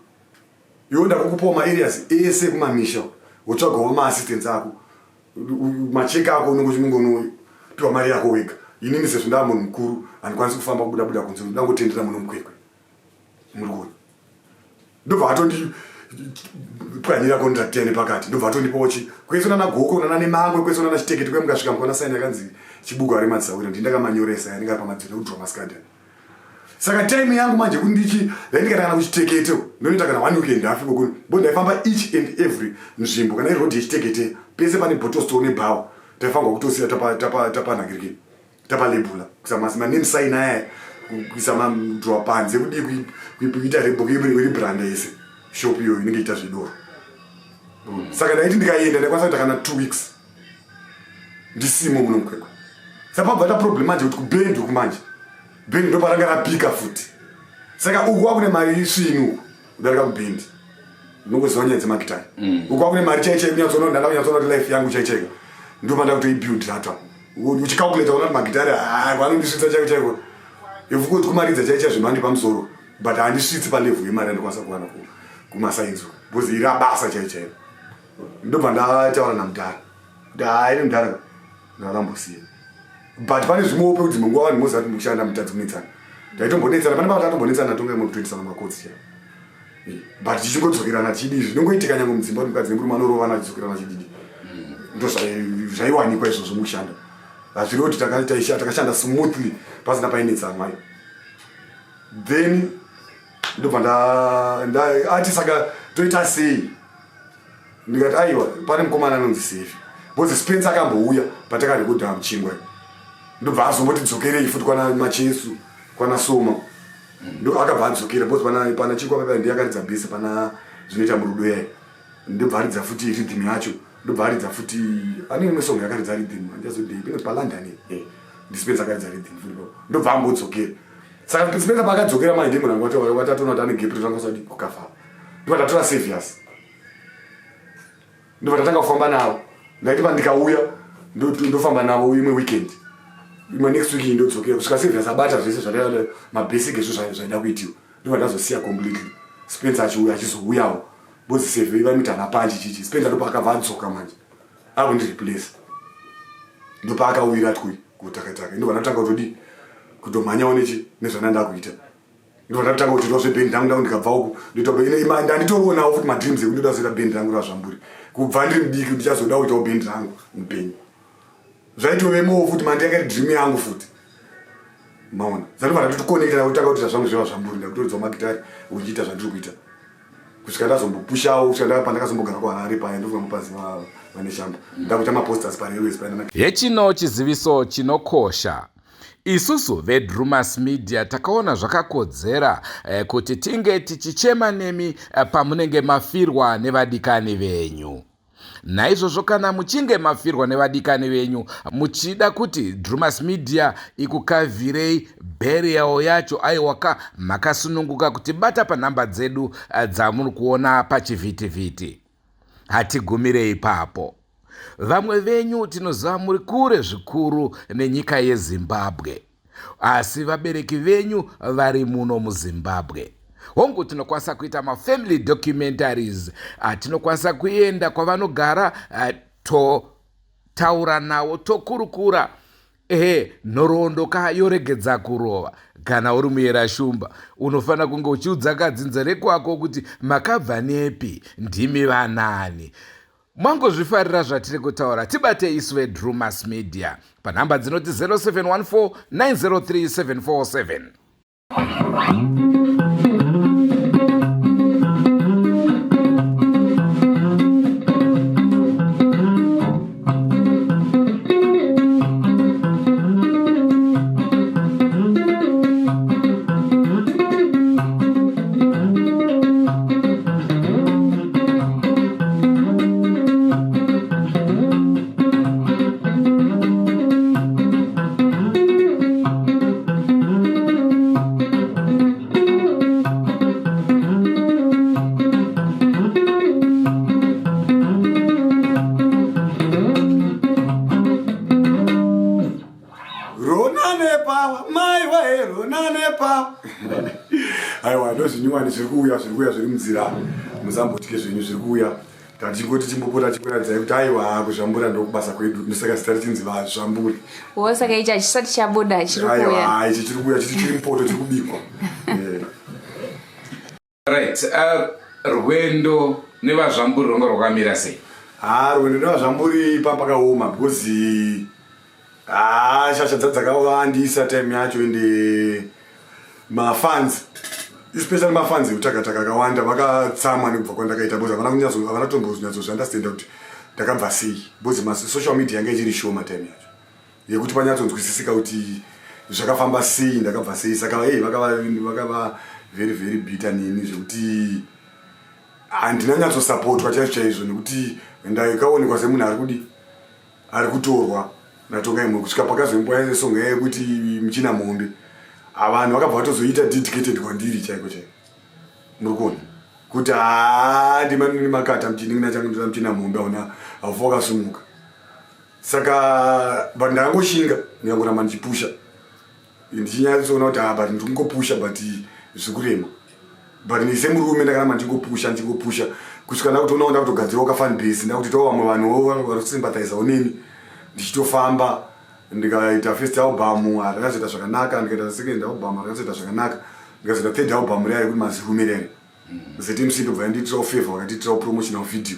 iwe ndakukupawo maareas ese kumamisha, wotsvagawo maassistants ako, macheka ako, unenge uchinongonopiwa mari yako wega. Inini sezvo ndaa munhu mukuru, handikwanisi kufamba kubuda buda kunze, ndangotendera muno muKwekwe." Muri kuona, ndobva atondipwanyira contract yane pakati, ndobva atondipawo chi kwese nana Goko nana Nemangwe, kwese nana Chitekete. Kwe mukasvika mukaona saini yakanzi Chibuku ari Madzawira, ndindakamanyoresa yanenge ari pamadziro ekudhura masikati. Saka time yangu manje kuti ndichi ndaindikata kana kuChitekete, ndonoita kana one weekend afiko kuno bo, ndaifamba each and every nzvimbo, kana iroad yeChitekete, pese pane bottle store nebhawa, taifanirwa kutosiya tapanhangirikini, tapalebhula, kuisa maname sign aya, kuisa madhura panze, kudii, kuita rebranda yese shop iyoyo inenge ita zvedoro. Saka ndaiti ndikaenda, ndaikwanisa kuita kana 2 weeks ndisimo muno muKwekwe. Saka pabva ta problem manje kuti kubhendi uku manje, bhendi ndo paranga rapika futi. Saka uku kwakune mari isvinu uku kudarika kubhendi, unongoziva nyaya dzemagitari. Uku kwakune mari chai chai, kunyatsoona, ndanda kunyatsoona kuti life yangu chai chaiko ndo panda kutoibuild ratwa. Uchicalculata ona kuti magitari vanondisvitsa chaiko chaiko, ifukuti kumaridza chai chai zvemhando pamusoro, but handisvitsi palevel yemari yandikwanisa kuwana kumasigns uku, because iri abasa chai chaiko. Ndobva ndataura namudhara kuti, "Hai, mudhara, ndakambosiya, but pane zvimwewo pekuti dzimwe nguva vanhu moziva kuti mukushanda mutadzi kunetsana." Taitombonetsana, pane pava tatombonetsana, tonga imwe kutoitisana makotsi chai, but tichingodzokerana chidii. Zvinongoitika nyange mudzimba kuti mukadzi nemurume anorovana, achidzokerana chididi. Ndo zvaiwanikwa izvozvo mukushanda. Hazvirevo kuti takashanda smoothly pasina painetsanwa. Then ndobva ati, "Saka toita sei?" Ndikati, "Aiwa, pane mukomana anonzi Sefi," because Spencer akambouya patakarekodha muchingwa, ndobva azomboti dzokerei futi kwana Machesu, kwana Soma. Ndo akabva adzokera because pana chingwa papa ndiye akaridza bhesi pana Zvinoita Murudo yayo, ndobva aridza futi rhythm yacho, ndobva aridza futi ane imwe song yakaridza rhythm, andizodei inoti paLondon, ndiSpencer akaridza rhythm futi ipapo. Ndobva ambodzokera. Saka Spencer paakadzokera manje, ndiye munhu watatoona kuti ane gap rotangosadi kukafa, ndobva tatora Saviors. Ndobva ndatanga kufamba navo. Ndaiti pandikauya ndofamba navo imwe weekend. Imwe next week ndodzokera kusvika Saviour abata zvese zvataida mabasic ezvo zvaida kuitiwa. Ndobva ndazosiya completely. Spencer achiuya achizouyawo. Because Saviour vaimuti haana panchi chichi. Spencer ndopaakabva adzoka manje. Akundireplace. Ndopaakawira ati kutakataka. Ndobva ndatanga kutodii kutomhanyawo nechi nezvandanga ndakuita. Ndotanga kutoitawo zvebhendi rangu ndangu ndikabva uku ndoita ndanditorionawo futi madreams ekuti ndoda kuzoita bhendi rangu razvamburi kubva ndiri mudiki ndichazoda kuitawo bhendi rangu mupenyu zvaitovemowo futi mandi yanga iri dream yangu futi maona zandobva ndatotokonekta kutanga kutoita zvangu zveva zvamburi ndakutoridzawo magitari uchiita zvandiri kuita kusvika ndazombopushawo kusvika pandakazombogara kuharare paya ndofunga mupaziva vane shamba ndakuita maposters parailways paya
hechino chiziviso chinokosha Isusu veDrewmas Media takaona zvakakodzera eh, kuti tinge tichichema nemi eh, pamunenge mafirwa nevadikani venyu. Naizvozvo kana muchinge mafirwa nevadikani venyu muchida kuti Drewmas Media ikukavhirei burial yacho aiwaka makasununguka kutibata panhamba dzedu eh, dzamuri kuona pachivhitivhiti. Hatigumire ipapo. Vamwe venyu tinoziva muri kure zvikuru nenyika yeZimbabwe, asi vabereki venyu vari muno muZimbabwe. Hongu, tinokwanisa kuita mafamily documentaries, tinokwanisa kuenda kwavanogara totaura navo tokurukura. Ehe, nhoroondo ka yoregedza kurova. Kana uri muyera shumba, unofanira kunge uchiudza kadzinza rekwako kuti makabva nepi, ndimi vanani. Mangozvifarira zvatiri kutaura, tibate isu veDrewmas Media panhamba dzinoti 0714 903 747.
Aiwa, ndozvinyuwani zviri kuuya, zviri kuuya, zviri munzira. Musambotye zvenyu, zviri kuuya. Tachingoti chimbopota chikuratidzai kuti aiwa, kuzvambura ndokubasa kwedu. Ndosaka zita richinzi vazvamburi.
Wo, saka ichi hachisati chabuda, chiri kuuya.
Aiwa, ichi chiri kuuya, chiri mupoto, chiri kubikwa.
Right, rwendo nevazvamburi rwanga rwakamira sei?
Ha, rwendo nevazvamburi pakaoma because shasha dzakawandisa time yacho ende mafans, especially mafans ekutakataka akawanda vakatsamwa nekubva kwandakaita because havana kutombonyatsozviunderstanda kuti ndakabva sei because social media yanga ichiri shoma time yacho yekuti panyatsonzwisisika kuti zvakafamba sei, ndakabva sei. Saka hey, vakava very very bitter neni zvekuti handina nyatsosapotwa chaizvo chaizvo nekuti ndakaonekwa semunhu ari kudi ari kutorwa natonga imwe kusvika pakazoimbwa songa yekuti muchina mombe. Vanhu vakabva vatozoita dedicated kwandiri chaiko chaiko. Muri kuona kuti haa ndimani makata muchinin'ina changu ndoda muchina mombe hauna haufa wakasumuka. Saka but ndakangoshinga ndikangoramba ndichipusha ndichinyatsoona kuti but ndikungopusha but zviri kurema but semurume ndakaramba ndichingopusha ndichingopusha kusvika ndakutoona ndakutogadzirawo kafan base ndakutoitawo vamwe vanhuwo vari kusympathizawo neni ndichitofamba. Ndikaita first album rakazoita zvakanaka, ndikaita second album rakazoita zvakanaka, ndikazoita third album riya rekuti mazirume rere ZMC ndobva yandiitirawo favor, vakatiitirawo promotional video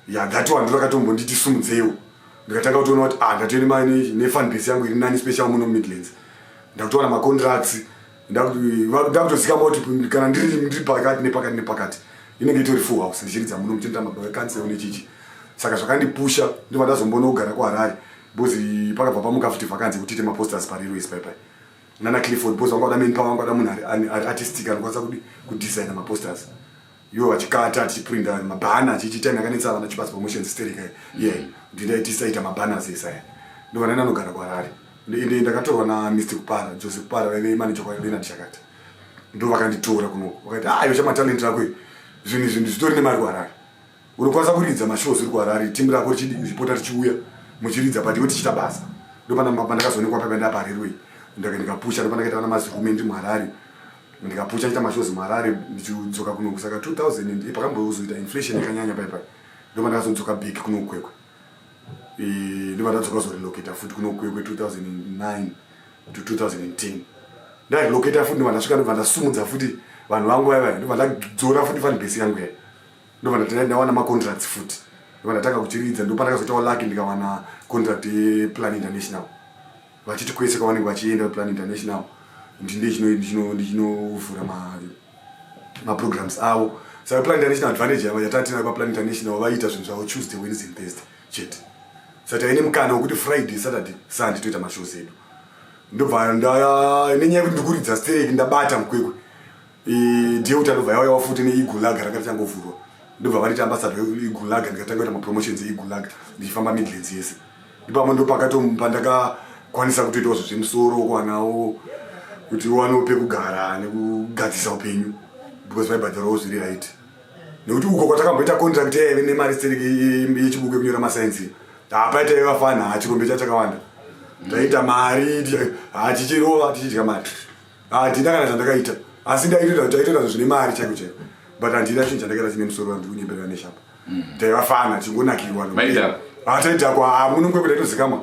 ya that one, ndorakatombo sumudzeiwo ndikatanga kutoona kuti ndatove nefan base yangu iri nani special muno Midlands. Ndakutowana macontracts, ndakutozikama kuti kana ndiri pakati nepakati nepakati inenge itori full house ndichiridza muno muchienda mabakansel nechichi. Saka zvakandipusha ndobva ndazomboona kugara kuHarare because pakabva pamuka futi vakanzi kuti tiite maposters parailways paipai nana Clifford because vanga vada manpower, vanga vada munhu ari artistic anokwanisa kudesigna maposters ivo vachikata tichiprinda mabhana chichi time yakanetsa vana Chibas Promotions stereka ye ndindaitisaita mabanners ese aya. Ndobva ndaenda nogara kuHarare. Ende ndakatorwa naMr Kupara, Joseph Kupara vaive manager kwaLeonard Chakata, ndo vakanditora kunoko vakati iwe chamatalent rako iri zvinhu izvi zvitori nemari kuHarare. Unokwanisa kuridza mashows uri kuHarare, timu rako richipota richiuya muchiridza, but iwe tichiita basa. Ndopandakazoonekwa paipa ndaparerwei, ndikapusha. Ndopandakaita vana mazirume ndiri muHarare, ndikapusha ndiita mashows muHarare, ndichidzoka kunoku. Saka 2000 pakambozoita inflation yakanyanya paipai, ndopandakazodzoka back kuno Kwekwe. Ndobva ndadzoka kuzorelocata futi kuno Kwekwe 2009 to 2010. Ndarelocata futi, ndobva ndasvika, ndobva ndasumudza futi vanhu vangu vaiva, ndobva ndadzora futi fan base yangu yai, ndobva ndawana macontracts futi, ndobva ndatanga kuchiridza. Ndopandakazoitawo lucky, ndikawana contract yePlan International, vachiti kwese kwavanenge vachienda Plan International ndinde ndichinovhura maprograms avo. Saka Plan International, advantage yavo yatatina paPlan International, vaiita zvinhu zvavo Tuesday, Wednesday and Thursday chete. Saka taine mukana wekuti Friday, Saturday, Sunday toita mashows edu. Ndobva nenyaya yekuti ndikuridza stereki, ndabata muKwekwe, Delta ndobva yauyawo futi neEagle Lager rakati changovhurwa, ndobva vandiita ambassador weEagle Lager. Ndikatanga kuita mapromotions eEagle Lager ndichifamba Midlands yese. Ipamo ndo pandakakwanisa kutoitawo zvezvemusoro, kuwanawo kuti uwanewo pekugara nekugadzisa upenyu, because vaibhadharawo zviri right, nekuti uko kwatakamboita contract yaive nemari stereki yechibuku yekunyora masainzi, hapaita ivafana chirombe chachakawanda. Taita mari tichirova, tichidya mari. Handina kana zvandakaita, asi ndaitoita zvine mari chaiko chaiko, but handina chinhu chandakaita chine musoro. Wandiri neshapa, taivafana tichingonakirwa. Taidhakwa muno Kwekwe. Ndaitozikamwa,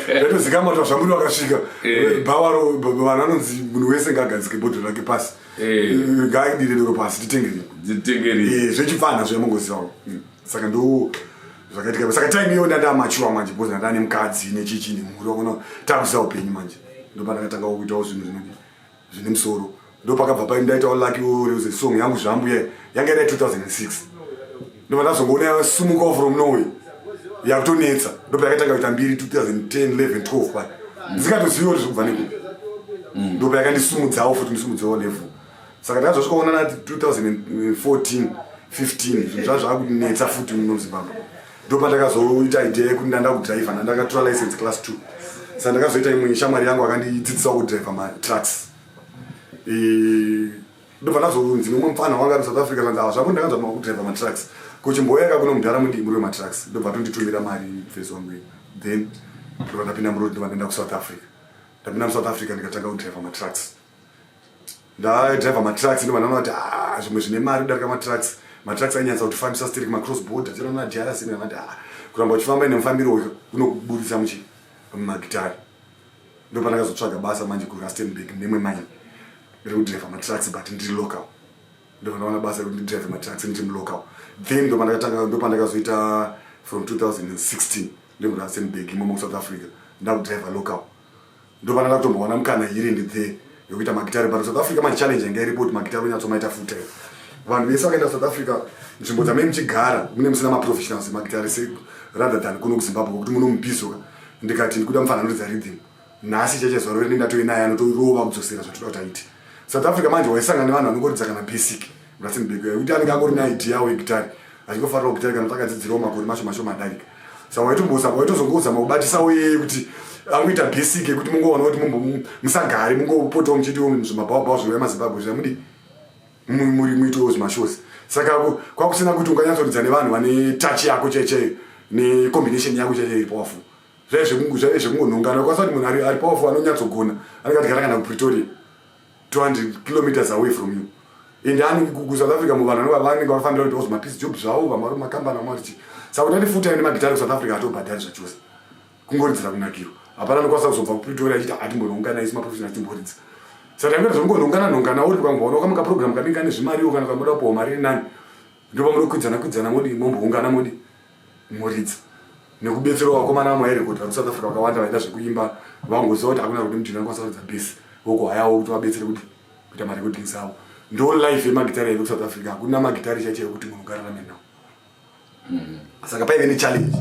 ndaitozikamwa kuti zvamuri vakasvika bhawaro, vanhu vanonzi munhu wese ngaagadzike bhodhoro rake pasi, ngaadire doro pasi, titengeri zvechipfana zvamungozivawo. Saka ndo zvakaitika. Saka time iyo ndandamachiwa manje, because ndandane mukadzi nechichi nemhuri, wakona takuziva upenyu manje. Ndopandakatanga kuitawo zvinhu zvinodi zvine musoro. Ndopakabva pai ndaitawo lucky song yangu Zvambuya, yanga iri 2006. Ndobva ndazongoona yasumukawo from nowhere, yakutonetsa. Ndobva yakatanga kuita mbiri 2010, 11, 12 pai, ndisingatozivi kuti zvikubva nekupi. Ndobva yakandisumudzawo futi, ndisumudzawo level. Saka ndakazosvikaona na 2014, 15 zvinhu zvazvo zvakunetsa futi muno muZimbabwe. Ndopandakazoita idea yekuti ndanda kudhiraivha, ndandakatora license class 2. Saka ndakazoita imwe shamwari yangu akandidzidzisawo kudhiraivha matrucks. Ndobva ndazonzi nomwe mufana wanga ari South Africa, kanzi ava zvako, ndakanzwa makudhiraivha matrucks, kuchimboyaka kuno mudhara mudimuri wematrucks. Ndobva tonditumira mari mufesi wangu. Then ndobva ndapinda muroad, ndobva ndaenda kuSouth Africa. Ndapinda muSouth Africa, ndikatanga kudhiraivha matrucks. Ndadhiraivha matrucks, ndobva ndaona kuti, ah, zvimwe zvine mari kudarika matrucks. Matrucks ainyatsa kutifambisa stereki macross border tiona DRC. Ndikati, ah, kuramba uchifamba ine mufambiro uyu unokuburitsa muchi mumagitari. Ndopandakazotsvaga basa manje kuRustenburg nemwe mine rekudhiraivha matrucks, but ndiri local. Ndobva ndawana basa rekuti ndidhiraivhe matrucks ndiri mulocal. Then ndopandakatanga, ndopandakazoita from 2016 ndiri imomo kuSouth Africa, ndakudhiraivha local. Ndopandanga kutombowana mukana here and there yekuita magitare. But South Africa manje, challenge yanga iripo kuti magitare onyatsomaita full time. Vanhu vese vakaenda South Africa, nzvimbo dzamai muchigara mune musina maprofessionals emagitare, rather than kuno kuZimbabwe, kwekuti muno mubizoka ndikati ndikuda mufana anoridza rhythm nhasi chaiche, zuva rore ndindatove naye, anotorova kudzosera zvatoda kuti aite. South Africa manje waisangana nevanhu vanongoridza kana basic Rustenburg, yekuti anenge angori neidea yawo yegitari, achingofarirawo gitari, kana kuti akadzidzirawo makore mashoma mashoma adarika. Saka waitombosa waitozongozama kubatisawo iyeye kuti angoita basic yekuti mungowana kuti musagare, mungopotawo muchiitiwo zvimabhawabhawa zvinouya maZimbabwe zvamudi muri muitewo zvimashows. Saka kwakusina kuti unganyatsoridza nevanhu vane touch yako chaichaiyo necombination yako chaichaiyo iri powerful. Zvaive zvekungonhongana. Ukwanisa kuti munhu ari powerful anonyatsogona anenge atigara kana kuPretoria, 200 kilometers away from you, and ani kuSouth Africa muvanhu vanenge vafambira kuitawo zvimapiece job zvavo, vamwe vari mumakambani, vamwe vari chii. Saka kuti andi full time nemagitari kuSouth Africa, hatobhadhari zvachose, kungoridzira kunakirwa. Hapana anokwanisa kuzobva kuPretoria achiti hatimbonoungana isi maprofessional timboridza. Saka tangoita zvongonhongana nhongana, uri ukamboona ukamuka program kanenge kane zvimariwo, kana ukamboda kupiwa mari iri nani, ndopamunokwidzana kwidzana, modi momboungana, modi moridza, nekubetserwa vakomana vamwe vairekodha vari kuSouth Africa vakawanda vaida zvekuimba, vangoziva kuti hakuna kuti mudhini anokwanisa kuridza bhesi, vokuhayawo kuti vabetsere kuti kuita marecordings avo. Ndo life yemagitari aive kuSouth Africa. Hakuna magitari chaicho yekuti munhu ungararame nawo. Saka paive nechallenge.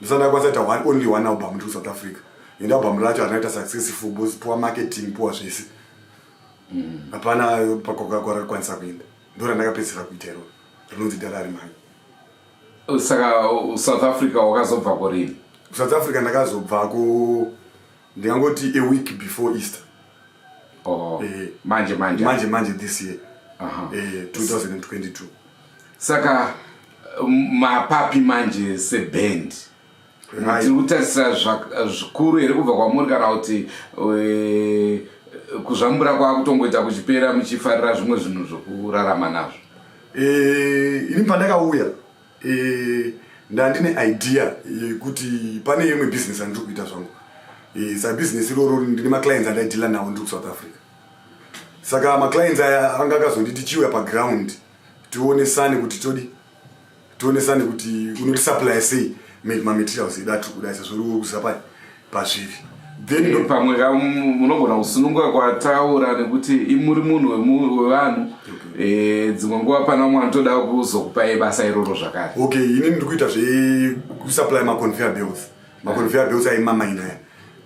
Ndisati ndakwanisa kuita only one album ndiri kuSouth Africa, and album racho harina kuita successful because poor marketing, poor zvese. Hapana pakwanisa kuenda. Ndo randakapedzisira kuita iroro rinonzi Darari Mhanya.
Saka South Africa wakazobva kurini?
South Africa ndakazobvako, ndingangoti a week before Easter.
Oh, manje manje?
Manje manje, this year. 2022.
Saka Mapapi manje seband, tiri kutarisira zvikuru here kubva kwamuri, kana kuti kuzvambura kwakutongoita kuchipera, muchifarira zvimwe zvinhu zvokurarama nazvo?
Ini pandakauya, ndandine idea yekuti pane imwe business andiri kuita zvangu. Saka business iroro ndine maclients andaideala nawo ndiri kuSouth Africa. Saka maclients aya anga akazonditi, "Chiuya paground tionesane kuti todi tionesane kuti unotisupplya sei mamaterials edu atiri kuda, sezvo uri kuziva pazviri." Then
Pamwe ka munogona kusununguka kwataura, nekuti imuri munhu wevanhu. Dzimwe nguva pana vamwe vanotoda kuzokupai basa iroro zvakare.
Okay, ini ndiri kuita zvekusupply maconveyor belts, maconveyor belts aimamaini aya.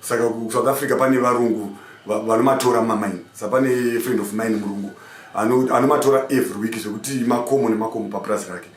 Saka kuSouth Africa pane varungu vanomatora mumamaini. Saka pane friend of mine murungu anomatora every week, zvekuti makomo nemakomo papurazi rake.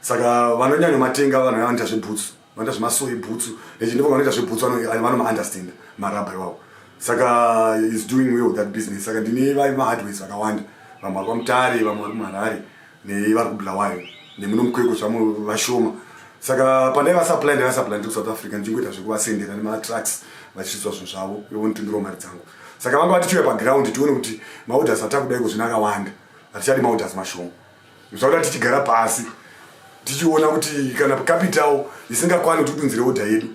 Saka vanonyanyomatenga vanhu vanoita zvebhutsu, vanoita zvemasowe ebhutsu nechindifunga vanoita zvebhutsu, vanomaunderstand marabha iwawo. Saka is doing well, that business. Saka ndine mahardwares vakawanda, vamwe vari kwaMutare, vamwe vari kuMharare, nevari kuBulawayo, nemuno muKwekwe zvamo vashoma. Saka pandaivasupply, ndaivasupply ndiri kuSouth Africa, ndichingoita zvekuvasendera nematrucks vachisvitswa zvinhu zvavo, ivonitundirawo mari dzangu. Saka vanga vati, "Chiuya paground tione kuti maorders atakuda iko zvino akawanda, hatichadi maorders mashoma." Zvakuda tichigara pasi tichiona kuti kana capital isingakwanisi kuti utunzire order yedu,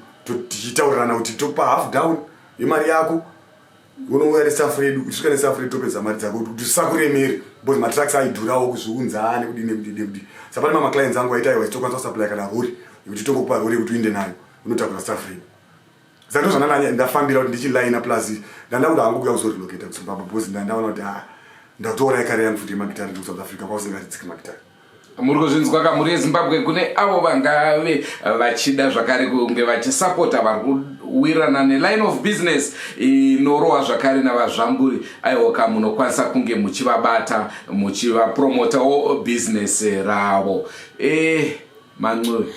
tichitaurirana kuti tokupa half down yemari yako, unouya nestuff redu, uchisvika nestuff redu topedza mari dzako, kuti zvisakuremere, because matrucks aidhurawo kuzviunza nekudii nekudii nekudii. Saka pane mamaclients angu aiti, "Aiwa, tokwanisa kusupply kana rori, yekuti tongokupa rori yekuti uinde nayo unotakura stuff redu." Saka ndo zvandanga ndafambira kuti ndichilaina. Plus ndanda kuda hangu kuya kuzorelocata kuZimbabwe, because ndandaona kuti ah, ndakutouraya career yangu futi yemagitari ndiri kuSouth Africa kwausingaridziki magitari.
Muri kuzvinzwa kamhuri yeZimbabwe. Kune avo vangave vachida zvakare kunge vachisapota, vari kuwirana neline of business inorohwa zvakare navaZvamburi, aiwoka munokwanisa kunge muchivabata, muchivapromotawo business ravo. MaNcube.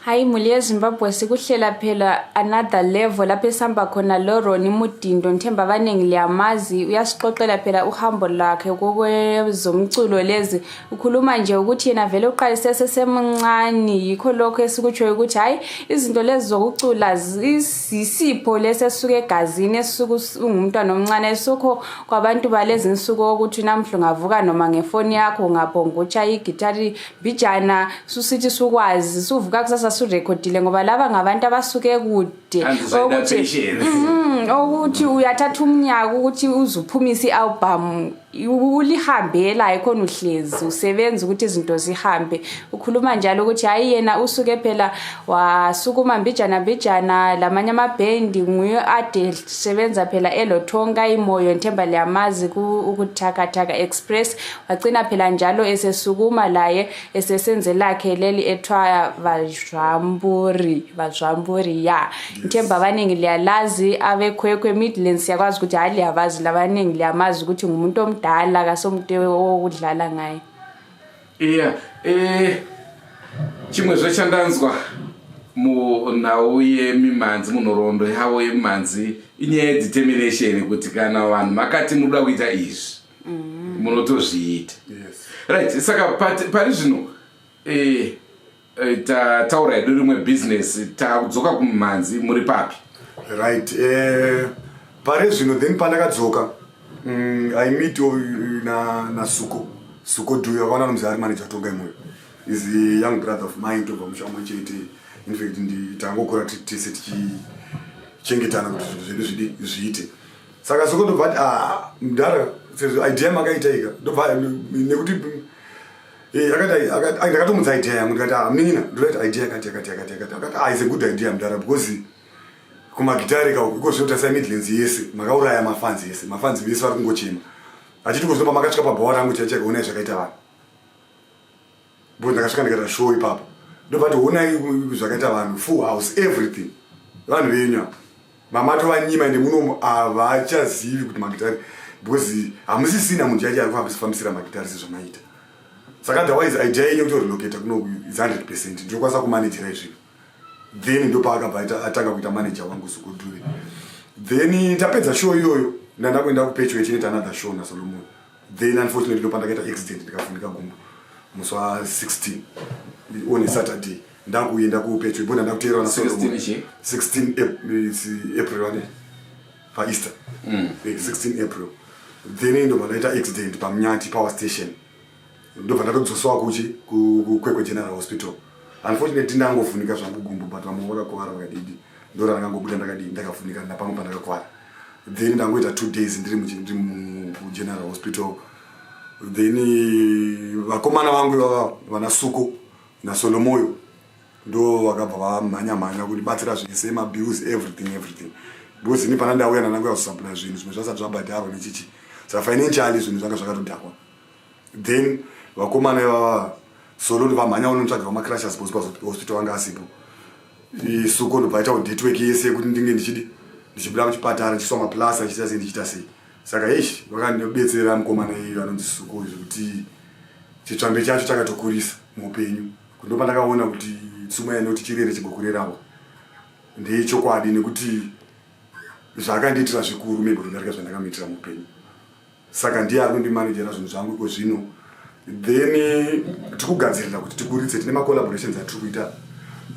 Hayi, mhuri yeZimbabwe, sikuhlela phela another level lapho esihamba khona lo Roni Mudindo. Ngithemba abaningi liyamazi, uyasixoxela phela uhambo lwakhe kokwezomculo lezi. Ukhuluma nje ukuthi yena vele uqalise sesemncane, yikho lokho esikutshoyo ukuthi hayi, izinto lezi zokucula zisipho lesi esisuka egazini, esisuka ungumntwana omncane. Esukho kwabantu balezi nsuku ukuthi namhla ungavuka noma ngefoni yakho ungaphonga utshaya igitari mbijana, susithi sukwazi, suvuka kusasa surekhodile, ngoba laba ngabantu abasuke kude.
Hanzi zvaida patience.
Ukuthi uyathatha umnyaka ukuthi uze uphumise i-album, ulihambela ayikhona, uhlezi usebenza ukuthi izinto zihambe. Ukhuluma njalo ukuthi hayi, yena usuke phela wasukuma mbijana mbijana lamanye amabhendi, nguye ade sebenza phela elothonka imoyo, ngithemba liyamazi, ukuthakathaka Express. Wagcina phela njalo esesukuma laye esesenzelakhe leli ethiwa Vazvamburi, Vazvamburi ya. Ngithemba abaningi liyalazi, abeKhwekhwe Midlands siyakwazi ukuthi hayi, liyabazi labaningi, liyamazi ukuthi ngumuntu omdala, kasomuntu wokudlala ngaye.
Iya, chimwezve chandanzwa munhau yemimhanzi, munhoroondo yavo yemimhanzi, inyaya yedetermination, kuti kana vanhu makati munoda kuita izvi, munotozviita.
Yes.
Right, saka pari zvino tataura hedu rimwe business, takudzoka kumimhanzi, muri papi?
Right, pari zvino then pandakadzoka, I meet na Suko, Suko Duyo, akaona nomuzi ari manager Tongai Moyo, is a young brother of mine, tobva musha mumwe chete. In fact tangokura tese tichichengetana kuti zvinhu zvedu zvidi zviite. Saka Suko ndobva ati, "Ah, mudhara, sezvo idea makaita ika," ndobva nekuti akati ndakatomudza idea yangu, ndikati, "Ah, munin'ina, ndoda idea yakati yakati yakati yakati." Akati, "Ah, is a good idea, mudhara, because kumagitari kauko iko zvino tasai Midlands yese makauraya mafans ese, mafans vese vari kungochema achiti kuzino pamakasvika pabhawa rangu chaichaika, onai zvakaita vanhu, because ndakasvika ndikaita show ipapo." Ndobva ti, "Onai zvakaita vanhu, full house, everything, vanhu venyu ava mamatovanyima, ende munomu havachazivi kuti magitari, because hamusisina munhu chaicho ari kufambisira magitari sezvamaita. Saka otherwise idea yenyu yekutorelocata kuno is 100%, ndinokwanisa kumanejera izvino." Then ndopaakabva atanga kuita manager wangu Sukuduve. Then tapedza show iyoyo, ndanda kuenda kuPetro chinoita another show naSolomon. Then unfortunately ndopandakaita accident, ndikafunika gumbo musi wa16. On Saturday ndakuenda kuPetro ibona ndakuteerwa na
16 chi?
16 April ane paEaster. 16 April, then ndobva ndaita accident paMunyati Power Station. Ndobva ndatodzoswa kuchi kuKwekwe General Hospital. Unfortunately ndangovhunika zvangu gumbo, but vamwe vakakuvara vakadidi. Ndora ndakangobuda ndakadii, ndakavhunika napamwe pandakakwara. Then ndangoita 2 days ndiri muGeneral Hospital. Then vakomana vangu ivava, vana Suko naSolomoyo, ndo vakabva vamhanya mhanya kundibatsira zvese, mabills, everything, everything, because ini pana ndauya nandanguya kusupply zvinhu, zvimwe zvasati zvabhadharwa nechichi. Saka financially zvinhu zvanga zvakatodhakwa. Then vakomana ivava, Solo ndobva unotsvaga macrutches because pahospital vanga asipo. Suko ndobva aitawo network yese yekuti ndinge ndichidi ndichibuda muchipatara, ndichiswa maplaster, ndichiita sei, ndichiita sei. Saka eish, vakandibetsera mukomana iyoyo anonzi Suko, zvekuti chitsvambe chacho chakatokurisa muupenyu. Ndo pandakaona kuti tsumo yanoti "Chirere chigokurerawo" ndeyechokwadi, nekuti zvaakandiitira zvikuru maybe kudarika zvandakamuitira muupenyu. Saka ndiye ari kundimanejera zvinhu zvangu iko zvino. Then tikugadzirira kuti tikuritse, tine macollaborations atiri kuita.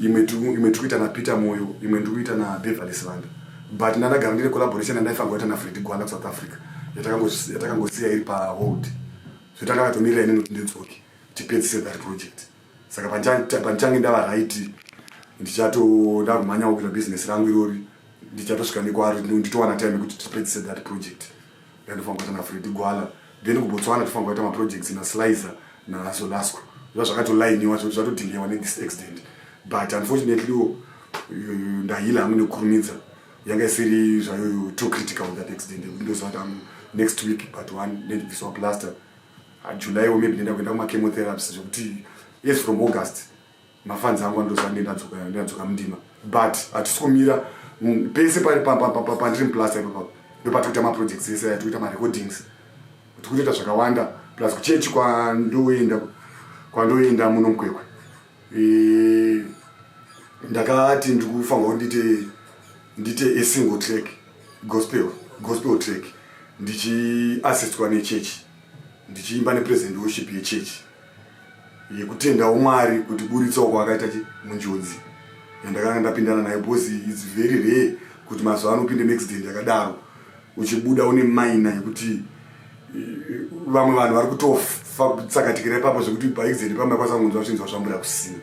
Imwe tiri kuita naPeter Moyo, imwe ndiri kuita naBeverly Sivanda, but ndandagara ndine collaboration yandaifanira kuita naFred Gwala kuSouth Africa, yatakangosiya iri pahold. So tanga katomirira inini kuti ndidzoke tipedzise that project. Saka pandichange ndava right, ndichato ndakumhanyawo kuita business rangu irori, ndichatosvika nekwari, nditowana time yekuti tipedzise that project yandofanira kuita naFred Gwala. Then kuBotswana tofanira kuita maprojects naSlizer naSolasco. Zva zvakatolainiwa, zvatodhilewa nethis accident, but unfortunately ndaheala hangu nekukurumidza. Yanga isiri zvayo too critical, that accident, yekuti ndoziva kuti next week but one ndibviswa plaster. July wo maybe ndenda kuenda kumachemotherapy, zvekuti yes, from August mafans angu andoziva ndadzoka mundima. But hatisi kumira. Pese pandiri muplaster ipapapo ndopatikuita maprojects ese aya, tikuita marecordings, tikutoita zvakawanda, plus kuchechi kwandoenda muno muKwekwe. Ndakati ndikufanirwa kuti ndiite a single track gospel track, ndichiassistwa nechechi, ndichiimba nepresent worship yechechi, yekutendawo Mwari kuti buritsawo kwaakaita chi munjodzi yandakanga ndapindana nayo, because it's very rare kuti mazuva ano upinde muaccident yakadaro uchibuda une maina yekuti vamwe vanhu vari kutofa kutsakatikira ipapo, zvekuti paaccident pamwe akwanisa kunzwa zvinzwa zvambuda kusina.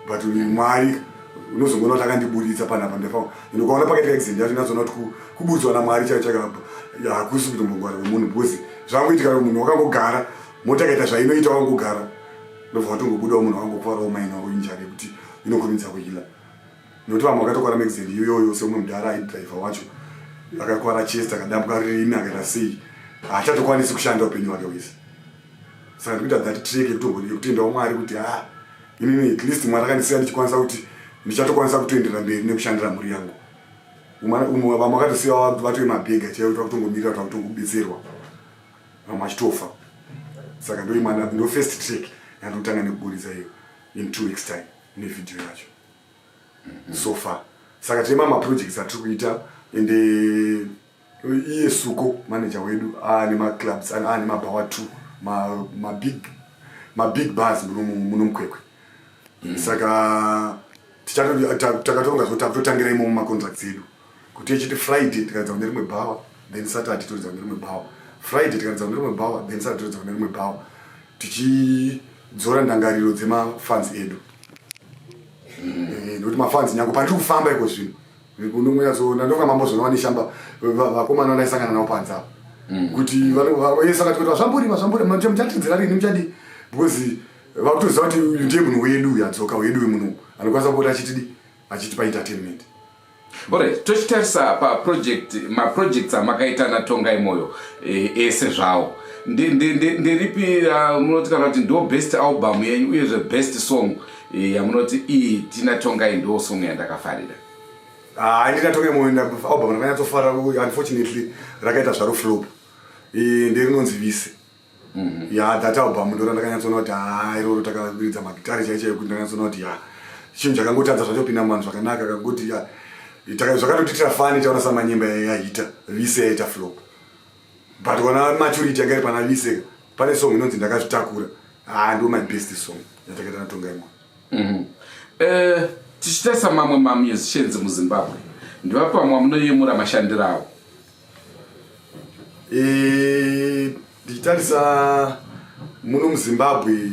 But Mwari unozongoona kuti akandiburitsa panapa. Ndefa ukaona pakaitika accident yacho, nazoona kuti kuburitswa naMwari chaicho chaka hakusi kutombongwara kwemunhu, because zvangoitika munhu wakangogara, mota ikaita zvainoita, wakangogara, ndobva watongobudawo munhu wakangokuvarawo minor injury yekuti inokurumidza kuheala, nokuti vamwe vakatokwara maaccident iyoyo, seumwe mudhara aidhiraivha wacho akakwara chest, akadambuka rurimi, akaita sei, haachatokwanisi kushanda upenyu hwake hwese. Saka ndikuita that track yekutendawo Mwari kuti ha, inini at least Mwari akandisiya ndichikwanisa kuti ndichatokwanisa kutoenderera mberi nekushandira mhuri yangu. Umwe vamwe vakatosiya vatove mabhega chaivo, kuti vakutongomirira kuti vakutongobetserwa, vamwe vachitofa. Saka ndoimwana ndo first track yandikutanga nekuburitsa iyo in 2 weeks time nevhidhiyo yacho. So far saka tine mamwe maprojects atiri kuita, ende iye Suko manager wedu aane maclubs, aane mabhawa two, mabig bars muno muKwekwe. Saka takatoronga zvo takutotangira imomo macontracts edu, kuti echiti Friday tikaridza kune rimwe bhawa, then Saturday toridza kune rimwe bhawa, Friday tikaridza kune rimwe bhawa, then Saturday toridza kune rimwe bhawa, tichidzora ndangariro dzemafans edu. Nekuti mafans, nyange pandiri kufamba iko zvino, ndonga mambozoona vaneshamba vakomana vandaisangana navo panze apo, kuti vese vakati kuti "Vazvamburi, Vazvamburi, muchatidzira rini, muchadii?" Because vakutoziva kuti uyu ndiye munhu wedu uyu adzoka, wedu wemuno, anokwanisa kupota achitidi, achitipa entertainment.
Alright, tochitarisa paproject, maprojects amakaita naTongai Moyo ese zvawo, nderipi munoti kana kuti ndo best album yenyu, uyezve best song yamunoti iyi tina Tongai ndo song yandakafarira?
Hai, ndina Tongai Moyo album rakanyatsofarira, unfortunately rakaita zvaro flop, nderinonzi Vise. Ya, that album ndo randakanyatsoona kuti ha, iroro takaridza magitari chai chaiyo, kuti ndakanyatsoona kuti ya, chinhu chakangotadza zvachopinda muvanhu zvakanaka, kakangoti ya, zvakatotitira funny. Taona samanyemba yaita Vise yaita flop, but wana maturity yanga iri pana Vise. Pane song inonzi Ndakazvitakura. Haa, ndo my best song yatakaita naTongai Moyo.
Tichitarisa mamwe mamusicians muZimbabwe, ndivapi vamwe vamunoyemura mashandiro avo?
Ndichitarisa muno muZimbabwe,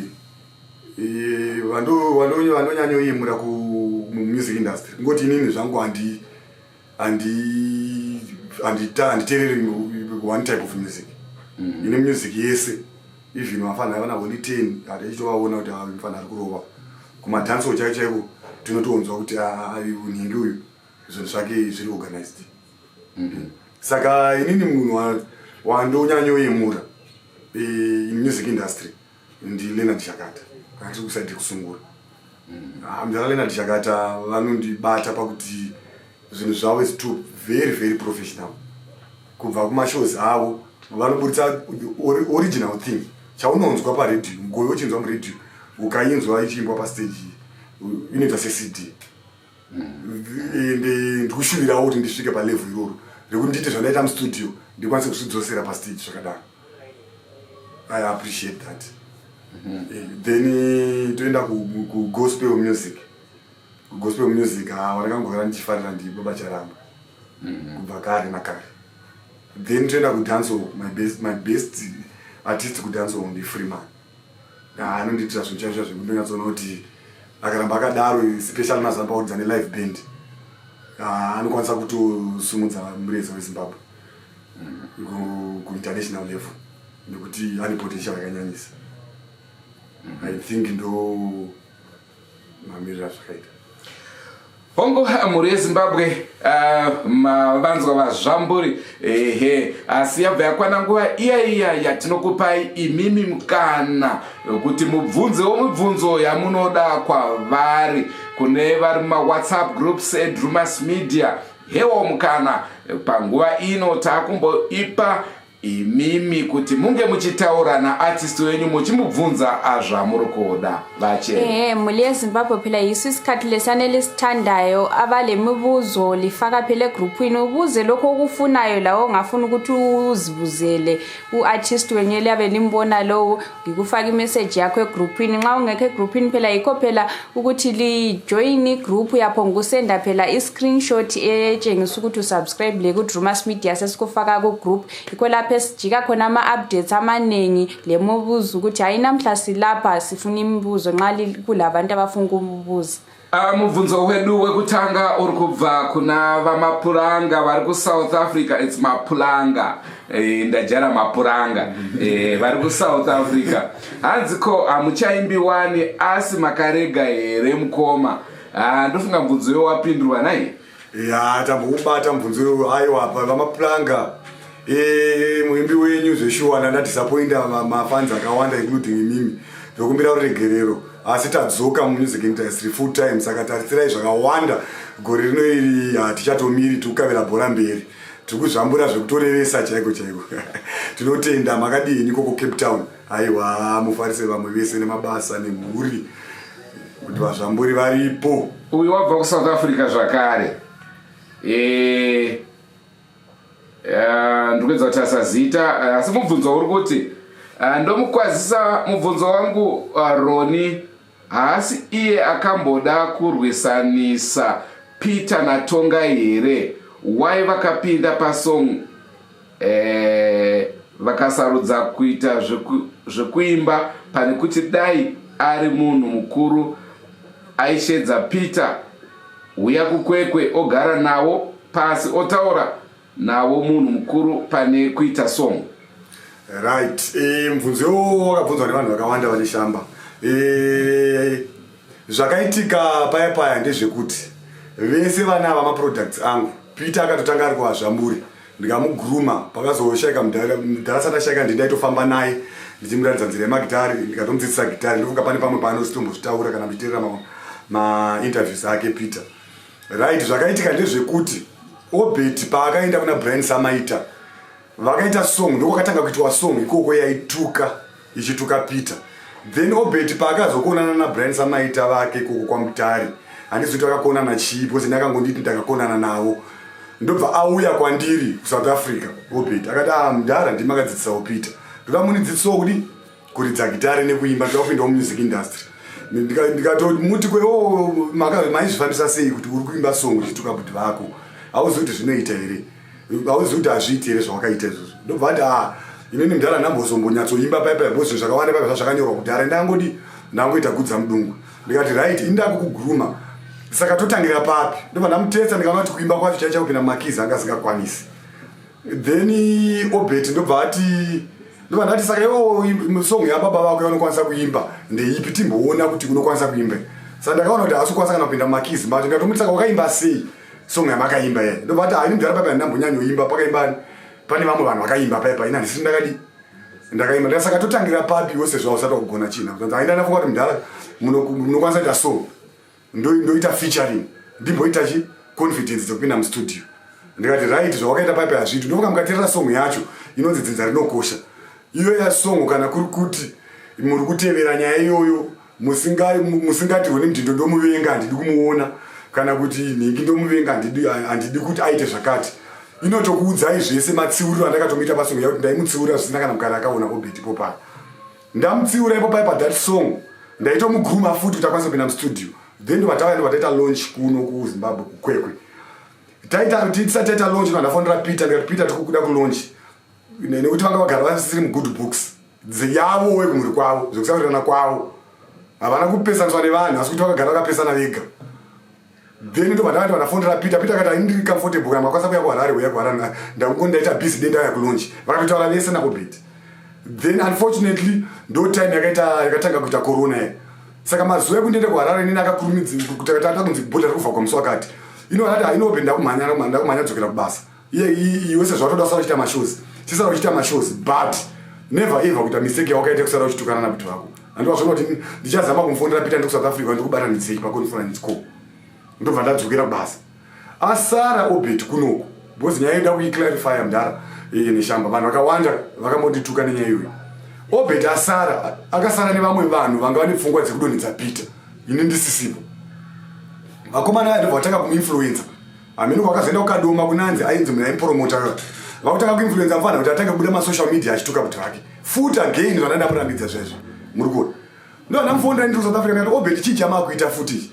vanonyanyoyemura mumusic industry, ngoti inini zvangu handiteereri one type of music. Ine music yese, even vafana vana Holy Ten, hatichitovaona kuti mufana ari kurova kumadhanso chaiko chaiko, tinotoonzwa kuti nhingi uyu zvinhu zvake zviri organized. Saka inini munhu wandonyanyoyemura in music industry ndiLeonard Zhakata, kana tiri kuside kusungura. Mudhara Leonard Zhakata vanondibata pakuti zvinhu zvavo is too very very professional. Kubva kumashows avo vanoburitsa original thing chaunonzwa paredhiyo. Mugove uchinzwa muredhiyo, ukainzwa ichiimbwa pastage inoita seCD. Ende ndikushuvirawo kuti ndisvike palevel iroro rekuti ndiite zvandaita mustudio, ndikwanise kuzvidzosera pastage zvakadaro. I appreciate that. Then toenda kugospel music. Kugospel music, ha, wandakangogara ndichifarira ndiBaba Charamba kubva kare nakare. Then toenda kudancehall. My best artist kudancehall ndiFreeman. Anondiitira zvinhu chaizvo zvekuti ndonyatsoona kuti akaramba akadaro, especially mazuva pakuridza nelive band, anokwanisa kutosumudza mureza weZimbabwe kuinternational level nekuti ane potential yakanyanyisa. I think ndo mamiriro azvakaita.
Hongu, mhuri yeZimbabwe, mavanzwa vaZvamburi. Ehe, asi yabva yakwana nguva iya iya yatinokupai imimi mukana kuti mubvunzewo mibvunzo yamunoda kwavari. Kune vari mumawhatsapp groups eDrumas Media, hewo mukana panguva ino taakumboipa imimi kuti munge muchitaura naartist wenyu muchimubvunza azvamuri kuda vachena.
Ehe, mhuri yeZimbabwe, phela yiso isikhathi lesana elisithandayo. Abalemibuzo lifaka phela egrupini, ubuze lokho okufunayo lawo ongafuna ukuthi uzibuzele u-artist wenye liyabe limbona lowo, ngikufaka imeseji yakho egrupini. Nxa ungekho egrupini phela, yikho phela ukuthi lijoyine igroup yapho ngokusenda phela i-screenshot etshengisa ukuthi usubscribe le ku-Drumas Media, sesikufaka ku-group. Yikho lapho esijika khona ama-updates amaningi lemibuzo ukuthi hayi, namhla silapha sifuna imibuzo, nxa kulabantu abafuna ukubuza.
Mubvunzo wedu wekutanga uri kubva kuna vaMapuranga vari kuSouth Africa. It's Mapuranga, ndajara Mapuranga, vari kuSouth Africa. Hanzi, ko hamuchaimbiwani asi makarega here mukoma? Ndofunga mubvunzo iwo wapindurwa nai.
Ya, tambokubata mubvunzo iwoyo. Aiwa, vaMapuranga, muimbi wenyu zveshuwa ndandadisappointa mafans akawanda, including imimi. Ndokumbira ruregerero, asi tadzoka mumusic industry full time, saka tarisirai zvakawanda gore rino iri. Hatichatomiri, tikukavira bhora mberi, tiri kuzvambura zvekutorevesa chaiko chaiko. Tinotenda. Makadini koko Cape Town? Aiwa, mufarise vamwe vese nemabasa nemhuri kuti vazvamburi varipo.
Uyu wabva kuSouth Africa zvakare. Ndikuedza kutarisa zita, asi mubvunzo uri kuti, ndomukwazisa, mubvunzo wangu, Roni haasi iye akamboda kurwisanisa Peter naTonga here? Why vakapinda pasong vakasarudza kuita zvekuimba pane kuti dai ari munhu mukuru aishedza Peter uya kuKwekwe, ogara nawo pasi, otaura navo munhu mukuru pane kuita song?
Right, mubvunzo iwowo wakabvunzwa nevanhu vakawanda vane shamba. Zvakaitika paya paya ndezvekuti vese vana ava maproducts angu. Peter akatotanga ari kuvaZvamburi, ndikamugruma. Pakazoshayika mudhara, asati ashayika, ndindaitofamba naye ndichimuratidza nzira yemagitari, ndikatomudzidzisa gitari. Ndofunga pane pamwe paanozitombozvitaura kana muchiteerera mainterviews ake Peter. Right, zvakaitika ndezvekuti Obert paakaenda kuna Brian Samaita vakaita song, ndokwakatanga kuitwa song ikoko yaituka, ichituka Peter. Then Obert paakazokonana naBrian Samaita vake ikoko kwaMutare, handizi kuti vakakonana chii, because ndakangonditi ndakakonana navo. Ndobva auya kwandiri kuSouth Africa Obert, akati, "Ah, mudhara, ndimakadzidzisawo Peter, ndoda munidzidzisawo kudi." Kuridza gitare nekuimba, ndoda kupindawo music industry. Ndikatomuti kwewo, maizvifambisa sei kuti uri kuimba song uchituka kuti vako? Hauzi kuti zvinoita here? Hauzi kuti hazviiti here zvawakaita izvozvo? Ndobva ati, "A, inini mudhara ndambozombonyatsoimba paipai bo zvinhu zvakawanda paipa zvakanyorwa kudhara. Ndangodi ndangoita gudza mudungwe." Ndikati, "Right, indakukuguruma, saka totangira papi?" Ndobva ndamutesa, ndikaona kuti kuimba kwacho chaicha kupinda mumakeys anga asingakwanisi. Then Obet ndobva ati, ndobva ndati, "Saka iwo song yababa vako yaunokwanisa kuimba ndeipi? Timboona kuti unokwanisa kuimba." Saka ndakaona kuti haasi kukwanisa kana kupinda mumakeys macho. Ndikatomuti, "Saka wakaimba sei song yamakaimba ye?" Ndobva ati, "Haini mudhara, paipa ndambonyanyoimba, pakaimba pane vamwe vanhu vakaimba paipa, ina handisiri ndakadi ndakaimba." Ndikati, "Saka totangira papi wose zvao usati wakugona china?" Aenda ndafunga kuti mudhara munokwanisa kuita song, ndoita featuring, ndimboita chi confidence dzekupinda mustudio. Ndikati, "Right, zvawakaita paipa hazviiti." Ndofunga mukateerera song yacho inonzi "Dzinza Rinokosha", iyo yasong, kana kuri kuti muri kutevera nyaya iyoyo, musingati Roni Mudhindo ndomuvenga, handidi kumuona, kana kuti nhingi ndomuvenga, handidi kuti aite zvakati, inotokuudzai zvese matsiuriro andakatomuita pasong yakuti ndaimutsiurira zvisina kana mukana akaona Obet ipo paya. Ndamutsiura ipo paya pathat song, ndaitomuguruma futi kuti akwanise kupinda mustudio. Then ndobva ndobva taita launch kuno kuZimbabwe, kuKwekwe. Taita, tisati taita launch, ndafonera Peter, ndikati, "Peter, tiri kuda kulaunch," nekuti vanga vagara vasisiri mugood books yavo wekumhuri kwavo, zvekusawirirana kwavo, havana kupesaniswa nevanhu, asi kuti vakagara vakapesana vega. Then ndobva ndavati vandafonera Peter. Peter akati, "Ndiri comfortable, kana makwanisa kuya kuHarare, uya kuHarare, ndango ndaita busy, dendauya kulaunch." Vakatotaura vese naObet. Then unfortunately ndo time yakaita yakatanga kuita corona ye. Saka mazuva ekundiende kuHarare nini akakurumidza kuti akatanga kunzi bhodha riri kuvhagwa musi wakati. Ino akati, "Hainobe, ndakumhanya dzokera kubasa." Iye iwe sezvatoda kusara uchiita mashows, chisara uchiita mashows, but never ever kuita mistake yawakaita kusara uchitukana nabuti vako. Handikazvona kuti ndichazama kumufonera Peter ndikuSouth Africa, ndikubatanidzei paconference call. Ndobva ndadzokera kubasa, asara Obet kunoku, because nyaya yoda kuiclarifya mudhara neshamba, vanhu vakawanda vakambondituka nenyaya iyoyo. Obet asara, akasara nevamwe vanhu vanga vane pfungwa dzekudonhedza Peter ini ndisisipo. Vakomana vaya ndobva vatanga kumuinfluenza. Hamene kwakazoenda kukadoma kunanzi ainzi munhu aimupromota, vakutanga kuinfluenza mufana kuti atange kubuda masocial media achituka kuti vake futi again, zvana ndamurambidza zvezvo. Muri kuona, ndo ndamufonera ndiri South Africa, ndikati, "Obet, chii chamakuita futi?"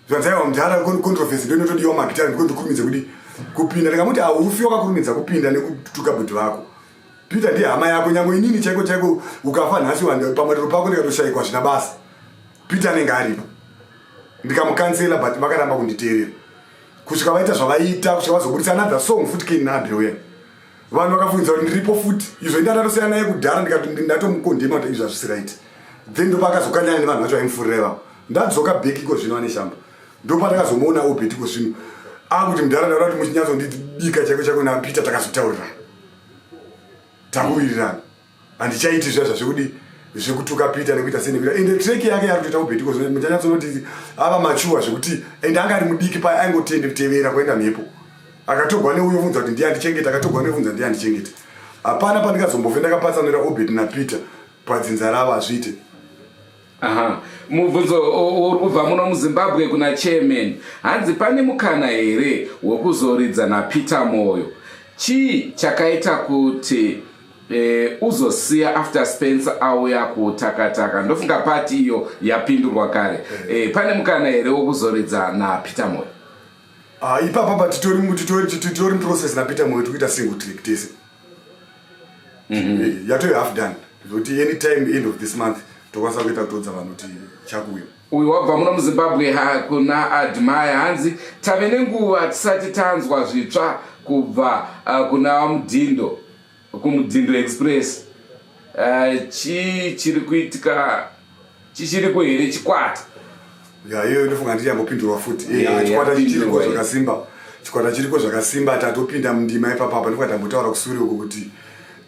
Zvanzaiwa, "Mudhara, controversy ndo inotodiwa magitari, ndiko ndikurumidze kudi kupinda." Ndikamuti, "Haufi wakakurumidza kupinda nekutuka bhuti vako. Peter ndiye hama yako. Nyange inini chaiko chaiko, ukafa nhasi pamatoro pako ndikatoshayikwa, zvina basa, Peter anenge aripo." Ndikamukansela, but vakaramba kunditeerera kusvika vaita zvavaita, kusvika vazobudisa another song futi, Cain naAbel uya. Vanhu vakafungidzwa kuti ndiripo futi, izvo inda ndatosiyana naye kudhara. Ndikati ndatomukondema kuti izvo hazvisi right. Then ndopaakazokanyana nevanhu vacho vaimufurira ivavo. Ndadzoka back iko zvino, ane shamba, ndopandakazomuona Obet iko zvino akuti, "Mudhara, ndaura kuti muchinyatsondibika chaiko chaiko naPeter, takazotaurirana, takuwirirana, handichaiti zviya zvazvekudi zvekutuka Peter nekuita sei nekuita." Ende track yake yari kutoita Obet iko zvino, muchanyatsonoti ava machuwa zvekuti ende anga ari mudiki paya, aingotevera kuenda mhepo. Akatogwa neuyo bvunza kuti ndiye andichengeta, akatogwa nebvunza ndiye andichengeta. Hapana pandikazombofe ndakapatsanura Obet naPeter padzinza ravo, hazviite.
Aha, mubvunzo uri kubva muno muZimbabwe kuna chairman. Hanzi, pane mukana here wekuzoridza naPeter Moyo? Chii chakaita kuti uzosiya after Spencer auya kuTakataka? Ndofunga pati iyo yapindurwa kare. Pane mukana here wekuzoridza naPeter Moyo?
Ah, ipapa pa titori muprocess naPeter Moyo, tikuita single track tese. Yatove half done, zvokuti anytime end of this month tokwanisa kuita kutodza vanhu kuti chakuyo.
Uyu wabva muno muZimbabwe kuna Admire. Hanzi, tave nenguva tisati tanzwa zvitsva kubva kuna Mudhindo, kuMudhindo Express. Chii chiri kuitika? Chichiriko here chikwata?
Ya, iyoyo ndofunga ndichambopindurwa futi. Chikwata chichiriko.
Yapindurwa.
Zvakasimba, chikwata chiriko zvakasimba. Tatopinda mundima ipapapa. Ndofunga tambotaura kusure uko kuti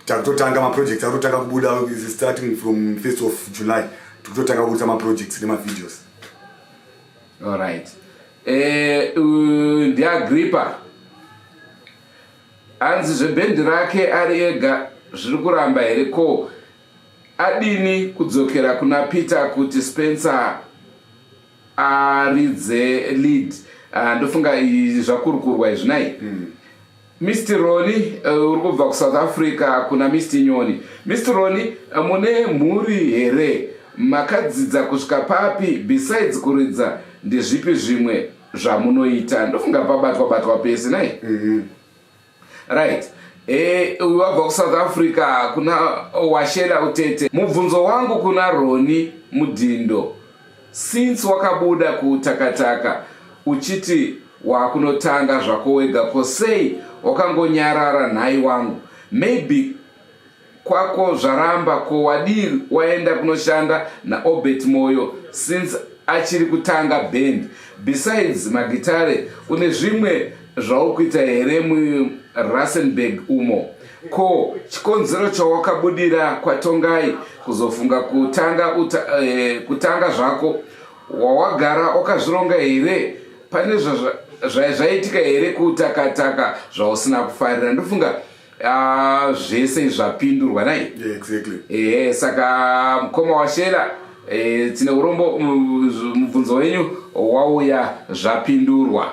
takutotanga maprojects, akutotanga kubuda starting from 1st of July, tikutotanga kubudisa maprojects nemavideos.
Alright, ndiAgrippa. Hanzi, zvebhendi rake ari ega zviri kuramba here? Ko adini kudzokera kuna Peter kuti Spencer aridze lead? Ndofunga zvakurukurwa izvi nai. Mr Roni, uri kubva kuSouth Africa kuna Mr Nyoni. Mr Roni, mune mhuri here? Makadzidza kusvika papi? Besides kuridza, ndezvipi zvimwe zvamunoita? Ndofunga pabatwa batwa pese, nai? Right. Uyu wabva kuSouth Africa kuna Washela Utete. Mubvunzo wangu kuna Roni Mudhindo. Since wakabuda kutakataka uchiti wakunotanga zvako wega, ko sei wakangonyarara nhai wangu? Maybe kwako zvaramba, ko wadii waenda kunoshanda naObert Moyo since achiri kutanga band? Besides magitare, une zvimwe zvauri kuita here muRustenburg umo? Ko chikonzero chawakabudira kwaTongai kuzofunga kutanga zvako, wawagara wakazvironga here? Pane zvaitika here kutakataka zvausina kufarira? Ndofunga zvese zvapindurwa, nai?
Yeah, exactly.
Ehe, saka mukoma Washela, tine urombo, mubvunzo wenyu wauya zvapindurwa.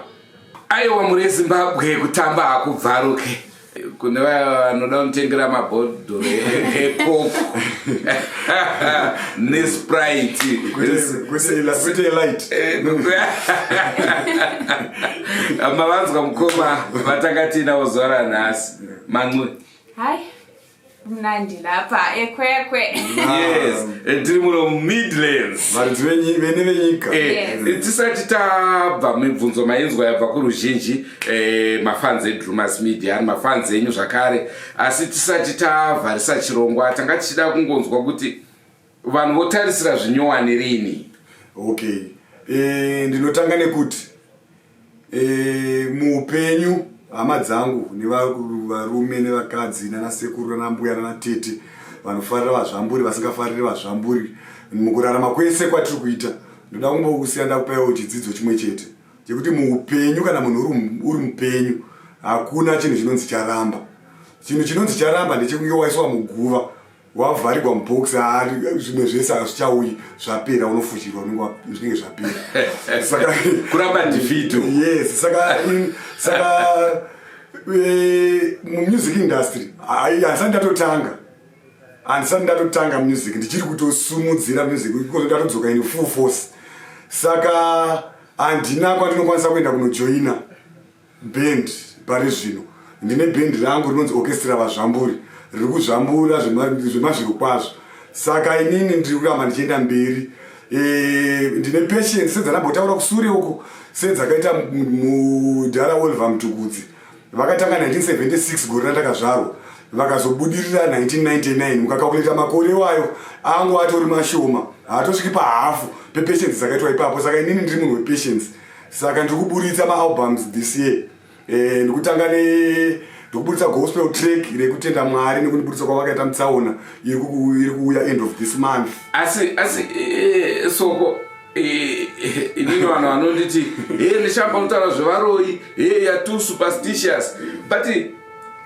Aiwa, muri Zimbabwe, kutamba hakubvaruke. Kune vaya vanoda kunotengera mabhodhoro eCoke neSprite.
Kwete light.
Mavanzwa mukoma vatanga tiinawo zuva ranhasi, Manwe.
Hayi, mnandi lapha eKwekwe.
Yes, tiri muno Midlands.
Varidzi vene venyika.
Tisati tabva, mibvunzo mainzwa yabva kuruzhinji, mafans eDrumas Media ari mafans enyu zvakare. Asi tisati tavharisa chirongwa, tanga tichida kungonzwa kuti vanhu votarisira zvinyowani rini?
Okay, ndinotanga nekuti muupenyu, hama dzangu nevarume nevakadzi, nanasekuru, nanambuya, nanatete, vanofarira vazvamburi, vasingafariri vazvamburi, mukurarama kwese kwatiri kuita, ndoda kumbokusiya ndakupaiwo chidzidzo chimwe chete chekuti muupenyu, kana munhu uri mupenyu, hakuna chinhu chinonzi charamba. Chinhu chinonzi charamba ndechekunge waiswa muguva, wavharigwa mubhokisi, zvimwe zvese hazvichauyi, zvapera, unofushirwa, zvinenge zvapera. Saka
kuramba ndivhidho.
Yes, saka mumusic industry handisati ndatotanga music, ndichiri kutosumudzira music ikozo, ndatodzoka in full force. Saka handina kwandinokwanisa kuenda kunojoina band pari zvino. Ndine bhendi rangu rinonzi Orchestra Vazvamburi, riri kuzvambura zvemazviro kwazvo. Saka inini ndiri kuramba ndichienda mberi. Ndine patience sedzandambotaura kusure uko, sedzakaita mudhara Oliver Mutukudzi. Vakatanga 1976, gore randakazvarwa, vakazobudirira 1999. Mukakakuleta makore wayo angu atori mashoma, haatosviki pahafu pepatience dzakaitwa ipapo. Saka inini ndiri munhu wepatience. Saka ndiri kuburitsa maalbums this year. Ndikutanga ne ndikuburitsa gospel track rekutenda Mwari nekundiburitsa kwavakaita mutsaona, iri kuuya end of this month.
Asi soko inini vanhu vanonditi, "He, ndishamba kutaura zvevaroyi, he, ya too superstitious." But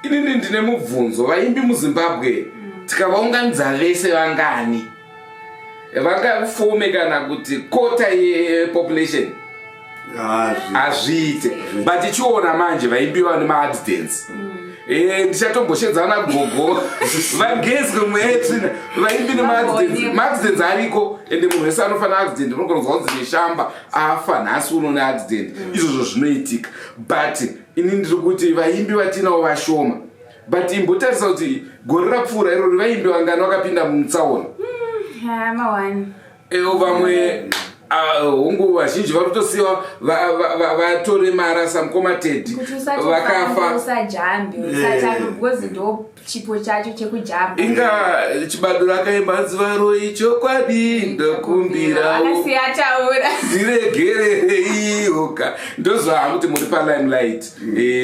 inini ndine mubvunzo: vaimbi muZimbabwe tikavaunganidza vese, vangani vangafome kana kuti kota yepopulation? Hazviite. But ichiona manje vaimbi vane maaccidents. Ndichatomboshedzana gogo vagezwe muetsvina. Vaimbi nemaaccidents, maaccidents ariko, ende munhu wese anofanira accident. Unogona kunzi neshamba afa nhasi uno neaccident. Izvozvo zvinoitika. But ini ndiri kuti vaimbi vatinavo vashoma, but imbotarisa kuti gore rapfuura irori vaimbi vangani vakapinda mutsaona?
Ma1.
Vamwe, hongu, vazhinji vari kutosiyiwa vatoremara, samukoma Teddy.
Kuti
vakafa.
Usajambe, usatambe, because ndo chipo chacho chekujamba.
Inga Chibadura akaimba, "Dzivaroi chokwadi ndokumbirawo."
Akasiya ataura.
"Ndiregerereiwoka." Ndozva kuti muri palimelight,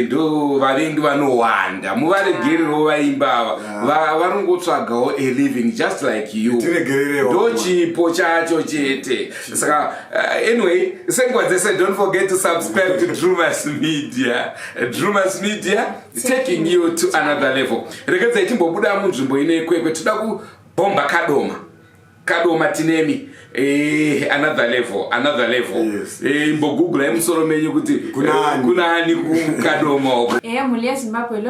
ndo vavengi vanowanda. Muvaregererewo vaimba ava. Varongotsvagawo a living just like you.
Tiregererewo.
Ndo chipo chacho chete. Saka anyway, senguva dzese, don't forget to subscribe to Drumas Media. Drumas Media, taking you to another level. Regedzai timbobuda munzvimbo ino yeKwekwe, toda kubhomba Kadoma. Kadoma tinemi. Another level, another level.
Yes.
Imbogugulai musoro menyu kuti
Kunani?
Kunani kuKadoma uko.
Mhuri yeZimbabwe,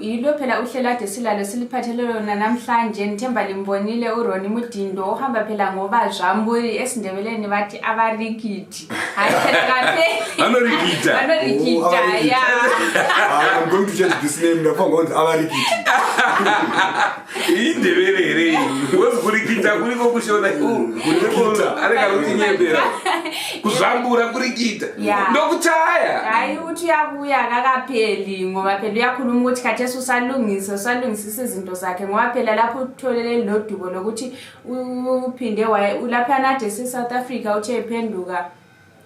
yilo phela uhlelo ade silalo siliphathele lona namhlanje. Ngithemba limbonile uRoni Mudindo ohamba phela ngoba zvamburi esiNdebeleni bathi abarikiti. Hayi phela kapheli.
Vanorikita.
Vanorikita,
Oh, avarikiti.
ya.
Ah, I'm going to change this name. Ndafunga kunzi avarikiti.
Indebele here iyi? Because kurikita kuriko kushona.
Kurikita.
Anenge ari kutinyembera. Kuzvambura kurikita.
Ya.
Ndokuchaya.
Hayi, uthi uyabuya akakapheli, ngoba phela uyakhuluma ukuthi khathesi usalungisa, usalungisisa izinto zakhe, ngoba phela lapho utholele lodubo lokuthi uphinde ulaphana ade se-South Africa, uthe ephenduka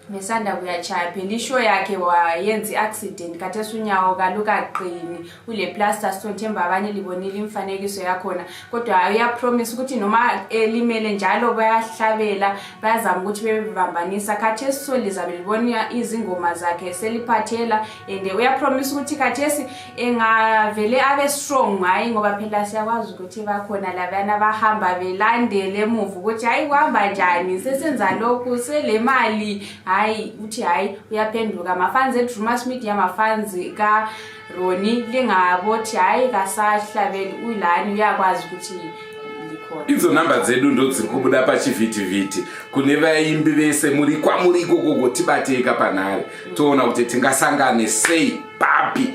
besanda kuyachaya phela ishow yakhe wayenza i-accident, khathesi unyawo kalukaqini, ule plaster stone. Themba abanye libonile imifanekiso yakhona, kodwa hayi, uyapromise ukuthi noma elimele njalo bayahlabela, bayazama ukuthi bebebambanisa. Khathesi so lizabe libona izingoma zakhe seliphathela, and uyapromise ukuthi khathesi engavele abe strong. Hayi, ngoba phela siyakwazi ukuthi bakhona labayana bahamba belandele emuva ukuthi hayi, kuhamba njani, sesenza lokhu, sele mali. Hayi, uthi hayi, uyaphenduka. Mafans eDrumas Media, mafans kaRoni, lingabothi hayi, kasahlabeli, ulani, uyakwazi ukuthi likhona.
Idzo namba dzedu ndo dziri kubuda pachivhitivhiti. Kune vaimbi vese muri kwamuri ikokoko, tibateka panhare, toona kuti tingasangane sei papi.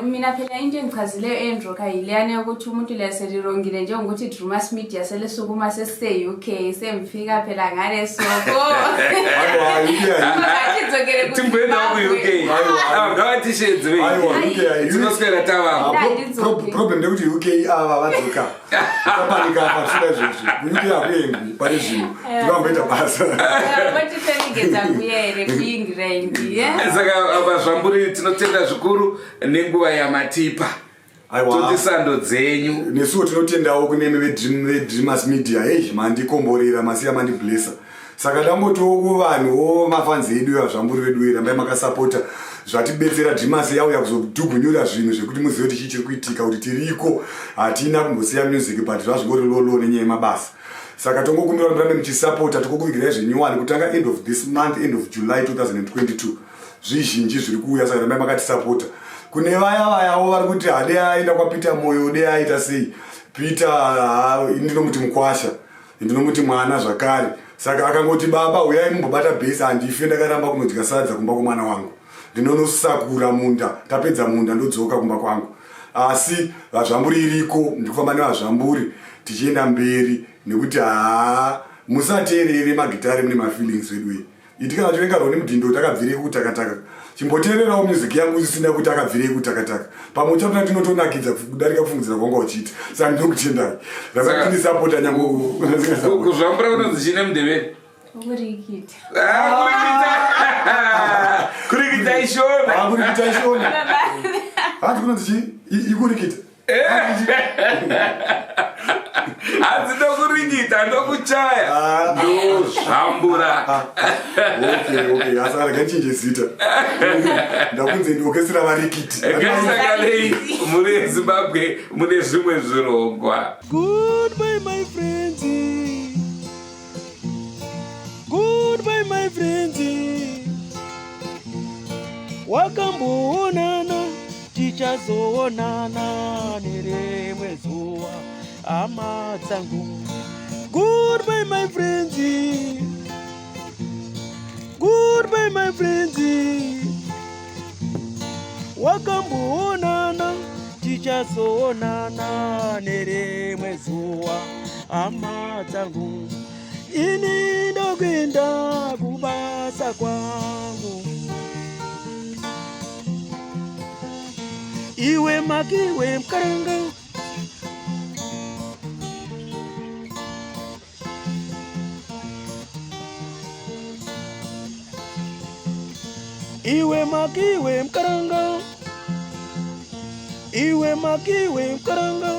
Mina phela into engichazileyo endroka yileyana yokuthi umuntu la selirongile, njengokuthi Drumas Media selesukuma sesise-UK, semfika phela ngale soko.
Aiwa, UK.
Ngatidzokere
Timboendawo kuUK.
Aiwa.
Ngavatishedze.
Aiwa, UK hayi.
Tinoswera tavamo.
Ah,
Ndandidzoke.
Problem ndekuti UK ava vadzoka panika pasina izvozvi. KuUK hakuendwi pane zvinhu, tikamboita basa.
Votiperekedza kuya here kuEngland?
Saka vazvamburi, tinotenda zvikuru nenguva yamatipa.
Aiwa.
Toti sando dzenyu.
Nesuwo tinotendawo kunemi veDreamers Media. Hei, mandikomborera, masiya mandiblessa. Saka ndambotiwo kuvanhuwo, mafans edu, vazvamburi vedu, rambai makasapota, zvatibetsera. Dreamers yauya kuzodhugunyura zvinhu zvekuti muzive kuti chii chiri kuitika, kuti tiriko, hatina kumbosiya music, but zvazvingori lolo nenyaya yemabasa. Saka tongokumbira kuti murambe muchisapota, tikokuvigirai zvenyuwani kutanga end of this month, end of July 2022. Zvizhinji zviri kuuya, saka rambai makatisapota. Kune vaya vayawo vari kuti hade aenda kwaPeter Moyo, de aita sei, Peter ndinomuti mukwasha, ndinomuti mwana zvakare. Saka akangoti, "Baba, uyai mumbobata bhesi," handife ndakaramba kunodya sadza kumba kwomwana wangu. Ndinonosakura munda, tapedza munda ndodzoka kumba kwangu. Asi vazvamburi iriko, ndikufamba nevazvamburi tichienda mberi, nekuti haa, musateerere magitare mune mafeelings vedu. Iti kana chivenga Roni Mudhindo kuti akabvirei kutakataka, chimboteererawo music yangu isina kuti akabvirei kutakataka. Pamwe uchatona tinotonakidza kudarika kufungidzira kwanga uchiita. Saka ndinokutendai, rakatisapota nyange.
Kuzvambura kunonzi chine mundevere?
Kurikita.
Ah, kurikita, kurikita ishona.
Kurikita ishona. Hanzi kunonzi chii? Ikurikita.
Hanzi ndokurikita, ndokuchaya.
Ah.
Ndozvambura.
Okay, asi arega nchinje zita, ndakunze ndiokesera varikiti.
Ngatisanganei muri yeZimbabwe mune zvimwe zvirongwa.
Goodbye, my friends. Goodbye, my friends. Wakamboonana, tichazoonana nerimwe zuva, hama dzangu. Goodbye, my friends. Goodbye, my friends. Wakamboonana, tichazoonana nerimwe zuva, hama dzangu. Ini ndokuenda kubasa kwangu. Iwe makiwe mukaranga. Iwe makiwe mukaranga. Iwe makiwe mukaranga.